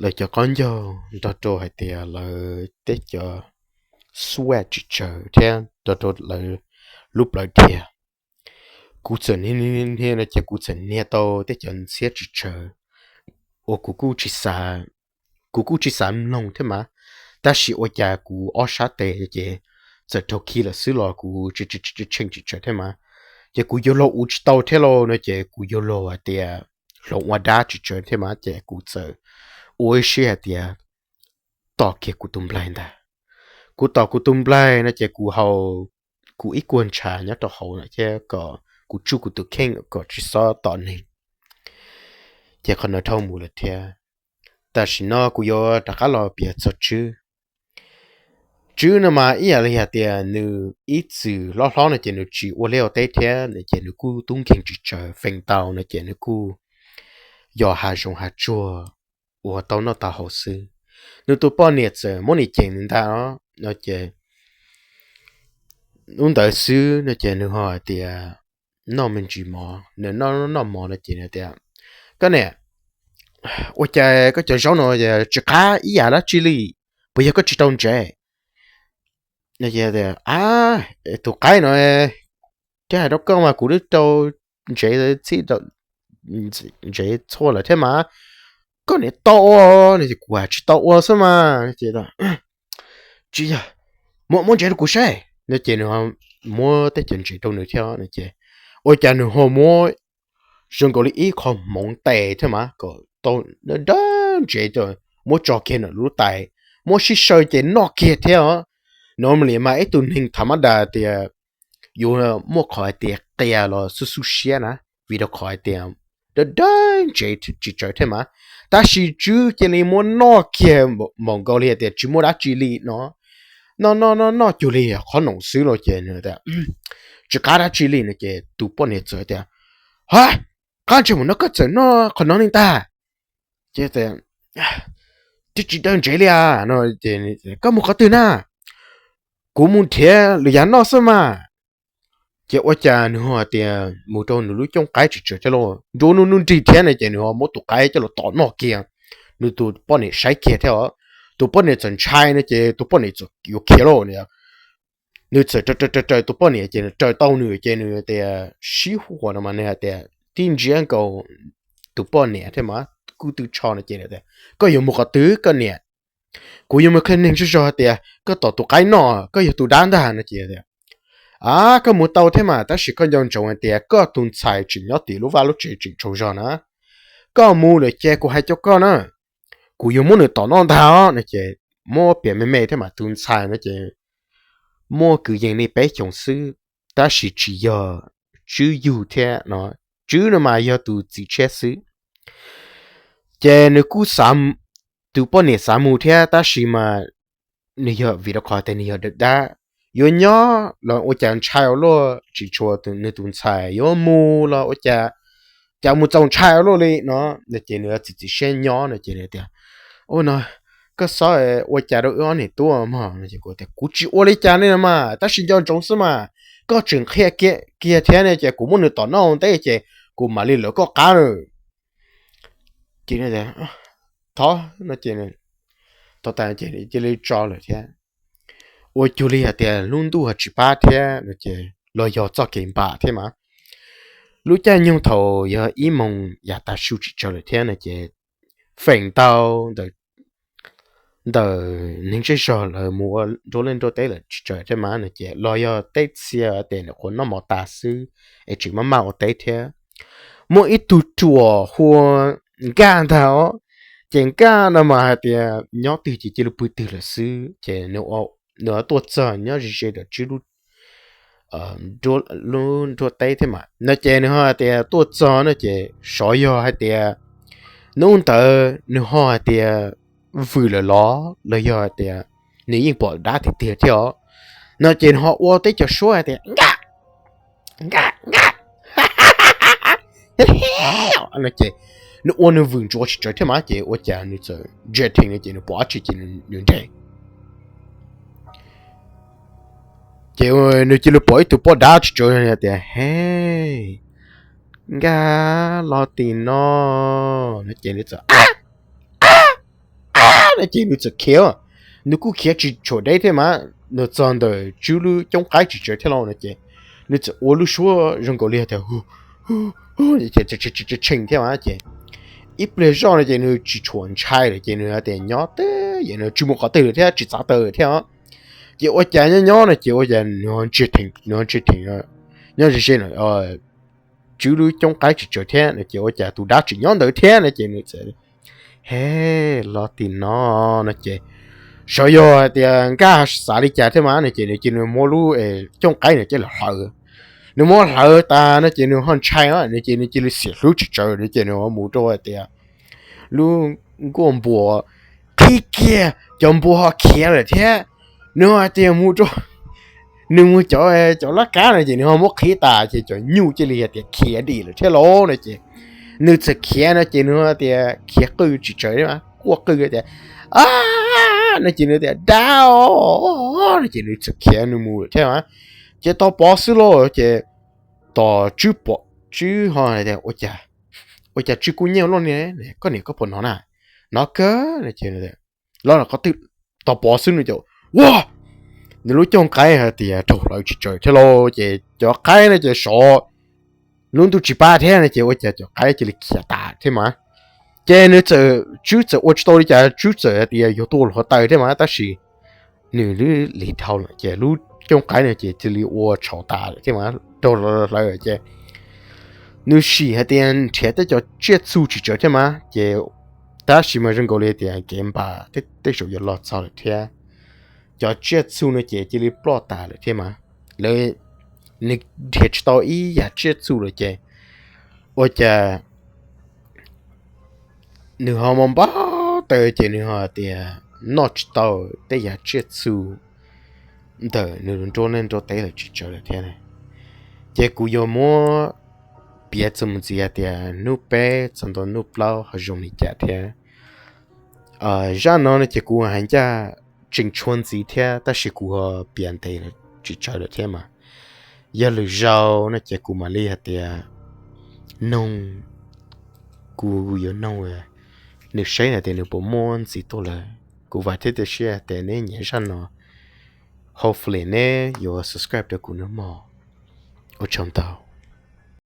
lawv cov qaub ncaug nrog rau hais tias lawv tej cov xuaj tsis tsawg thiab nrog rau lawv lub plawv dhia. Kuv txawm niag niag no ces kuv txawm niag tau tej cov ntxhiab tsis tsawg uas kuv kuj tsis xav, kuv kuj tsis xav mloog thiab mas, tab sis ua cas kuv ob sab tes ces txawm raug khi lawm xwb los kuv tsis tshee tsis tsawg thiab mas, ces kuv yuav luag ua tsis tau thiab lauj no ces kuv yuav luag hais tias hloov ua dab tsis tsawg thiab mas ces kuv txawm ua ib siab hais tias tom kiag kuv tus nplaig ntag. Kuv tom kuv tus nplaig no ces kuv haus kuv ib kuag ntshav nyob rau hauv no thiab kom kuv tsuj kuv tus kheej kom tsis txhob tom neeg. Ces qhov no dhau mus lawm thiab. Tam sim no kuv yuav rov qab los piav txog Tswb. Tswb no mas ib yam li hais tias nws ib txwm hlob hlob no ces nws tsis ua liaj ua teb thiab no ces nws kuj tub nkeeg tsis tsawg, feem ntau no ces nws kuj yos hav zoov hav tsuag ua tau noj tau haus xwb. Nws tus poj niam txawm muab nws ceem ntag no ces hnub ntawd xwb no ces nws ho hais tias noj me ntsis mov, nws noj noj mov no ces nws tias, Koj niam, ua cas koj cov zaub no tsis qab ib yam dab tsi li? Puas yog koj tsis rau ntsev? Tus qaib no, thiab hais rau koj mas kuv twb rau ntsev txhij ntsev txhua lawm thiab mas, koj niam tau ua no ces kuv tsis tau ua xwb mas. Tsis yog, muab ntsev rau kuv saib no ces nws muab tej cov ntsev rau nws thiab no ces ua cas nws ho muab zoo nkaus li ib qho hmoov tes thiab mas kom tau dawb ntsev, muab tso kiag nws lub tais, muab sib saw ces noj kiag thiab os. Normally mas ib tug neeg thav mab das tias yuav muaj qhov hais tias qias los xub xub siab na, vim rau qhov hais tias dawb dawb ntsev tsis tsawg thiab mas, tab sis Tswb cia li muab noj kiag npaum nkaus li hais tias tsis muaj dab tsi li no. Noj noj noj noj cuag li qhob noom xwb los ces nws tias tsis qab dab tsi li no ces tus poj niam txawm tias, Ha, qab ntsej muag no koj txawm noj qhov no li ntag? Ces twb tsis dawb ntsev li as no. Koj mus qhov twg na? Kuv mus nrhiav lwm yam noj xwb mas. Ces ua cas nws ho hais tias mus rau nws lub cooj qaib tsis tsawg thiab lauj, nruab hnub nrig thiab no ces nws ho muab tus qaib coj los tom noj kiag. Nws tus poj niam saib kiag thiab os, tus poj niam txawm ntshai no ces tus poj niam txawm yuav khiav lauj. Nws txawm raws raws raws tus poj niam ces nws raws tau nws ces nws tias sib huam no mas nws hais tias tib ntsiab nkaus tus poj niam thiab mas kuj tw tsho no ces tias, Koj yuav mus qhov twg koj niam? Kuv yuav mus qhia neeg zej zog hais tias koj tom tus qaib noj, koj yog tus dab ntag no ces tias, A, koj mus tau thiab mas, tab sis koj nco ntsoov hais tias koj tus ntxhais tseem nyob tim lub vaj lub tsev tseem tsaug zog na. Koj mus lawm ces kuv hais rau koj na, kuv yuav muab nws tom noj ntag os no ces muab piav me me thiab mas tus ntxhais no ces muaj kwv yees li peb xyoos xwb, tab sis tsis yog Tswb yug thiab no, Tswb no mas yog tus txiv tshiab xwb. Ces nws kuj, tus poj niam xav mus thiab tab sis mas nws yog vim rau qhov tias nws yog dab, yuav nyob los ua cas ntshai ua luaj tsis tshua nws tus ntxhais, yuav mus los ua cas, cas mus txaus ntshai ua luaj li no. Ces nws txiav txim siab nyob no ces nws tias, Ua no, koj xob ua cas rau wb ob niam tub mog no ces kuv tias, Kuv tsis ua li cas li no mas, tab sis nco ntsoov xwb mas, koj tseem qhia kiag thiab ne ces kuv muab nws tom noj ua ntej ces kuv mam li lawv koj qab na. Ces thov no ces thov tas ces cia li tso lawm thiab. Ua cuag li hais tias lub ntuj ho tsis pab thiab no ces los yog txoj kev npam thiab mas. Lub caij nyoog thaum yog ib moos yav tav su tsis tsawg lawm thiab no ces feem ntau ntawm neeg zej zog lawv mus ua nruab liaj nruab teb lawm tsis tsawg thiab mas no ces los yog teb txhia tes nws qhuav noj mov tas xwb es tseem maj maj ua teb thiab. Muaj ib tug ruam hu ua Nkaj ntag os. Ces Nkaj no mas hais tias nyob twg ces cia li pw twg lawm xwb ces nws tuaj txog nyob ze ze ntawm Tswb lub nruab teb thiab mas no ces nws ho hais tias tuaj txog no ces xyov yog hais tias hnub ntawd nws ho hais tias vwm lawm los los yog hais tias nws yeej pom dab tiag tiag thiab os. No ces nws ho ua teb cov suab hais tias Nkaj, Nkaj, Nkaj no ces nws ua nws vwm ntsuav tsis tsawg thiab mas ces ua cas nws txawm ntsia theem no ces nws pom dab tsi ces nws nres. Ces nws cia li pom ib tug poj dab tsis tsawg tias, He, Nkaj, los tim no no ces nws txawm, no ces nws txawm khiav. Nws kuj khiav tsis tshua deb thiab mas nws txog ntawm Tswb lub coob qaib tsis tsawg thiab lauj no ces nws txawm ua lub suab zoo nkaus li tias tshee thiab mas ces ib pliag zoj no ces nws tsis tshua ntshai lawm ces nws tias nyob twb yam nws tsis mus qhov twg lawm thiab tsis txav taws lawm thiab. Ces ua cas nyob nyob no ces ua cas nws ntsia theem, nws ntsia theem nyob ze ze no Tswb lub coob qaib tsis tsawg thiab no ces ua cas tus dab tseem nyob ntawd thiab no ces nws txawm, He, los tim no no ces Xyov yog hais tias nkaj xav li cas thiab mas no ces nws cia li muab lub cooj qaib no coj los hlawv. Nws muab hlawv tas no ces nws ho ntshai no ces nws cia li xiam hlwb tsis tsawv no ces nws mus rau hais tias lub nkuaj npua qhib kiag, cov npua ho khiav lawm thiab. Nws hais tias mus rau, nws mus cov, cov laj kab no ces nws ho muab qhib tas ces cov nyuj cia li hais tias khiav dim lawm thiab los no ces nws txawm khiav no ces nws tias khiav qw tsis tsawv, quaj qw tias, a, no ces nws tias, dab, no ces nws txawm khiav nws mus lawm thiab. Ces tos pov xwb los ces tos tswb pom, tswb ho tias, ua cas, ua cas tswb kub nyiaj loj ne, koj niam koj puas hnov na? Hnov kawg no ces los qhov twg, tos pov xwb no ces, ua, nws lub cooj qaib hais tias raug hlawv tsis tsawv thiab lauj. Ces cov qaib no ces sov lub ntuj tsis pab thiab no ces ua cas cov qaib cia li khiav tas thiab mas. Ces nws txawm, tswb txawm ua tsis tau li cas, tswb txawm hais tias yuav tuaj los taw thiab mas tab sis nws lub lim dhau lawm ces lub cooj qaib no ces cia li ua tshauv tas lawm thiab mas raug hlawv ces nws sim hais tias nrhiav tej cov tsiaj txhu tsis tsawv thiab mas ces tab sis mas zoo nkaus li tias kev npam tej zaum yuav los txog lawm thiab. Cov tsiaj txhu no ces cia li ploj tas lawm thiab mas. Lawv, nws nrhiav tsis tau ib yam tsiaj txhu lawm ces ua cas nws ho mus npau taws ces nws ho tias noj tsis tau tej yam tsiaj txhu ntawm nws nruab neej nruab teb lawm tsis tsawv lawm thiab. Ces kuv yuav muab piav txuas mus ntxiv hais tias hnub peb txog ntua hnub plaub ho zoo li cas thiab. Zaj no no ces kuv hais ncaj tseem tshuav ntxiv thiab tab sis kuv ho piav ntev lawm tsis tsawv lawm thiab mas. Yog lwm zaus no ces kuv mam li hais tias noog, kuv yuav noog nws saib hais tias nws puas muaj ntxiv tuaj lawm. Kuv vam thiab cia siab tias neb nyiam zaj no, hopefully neb yuav subscribe rau kuv nawb mog. Ua tsaug ntau.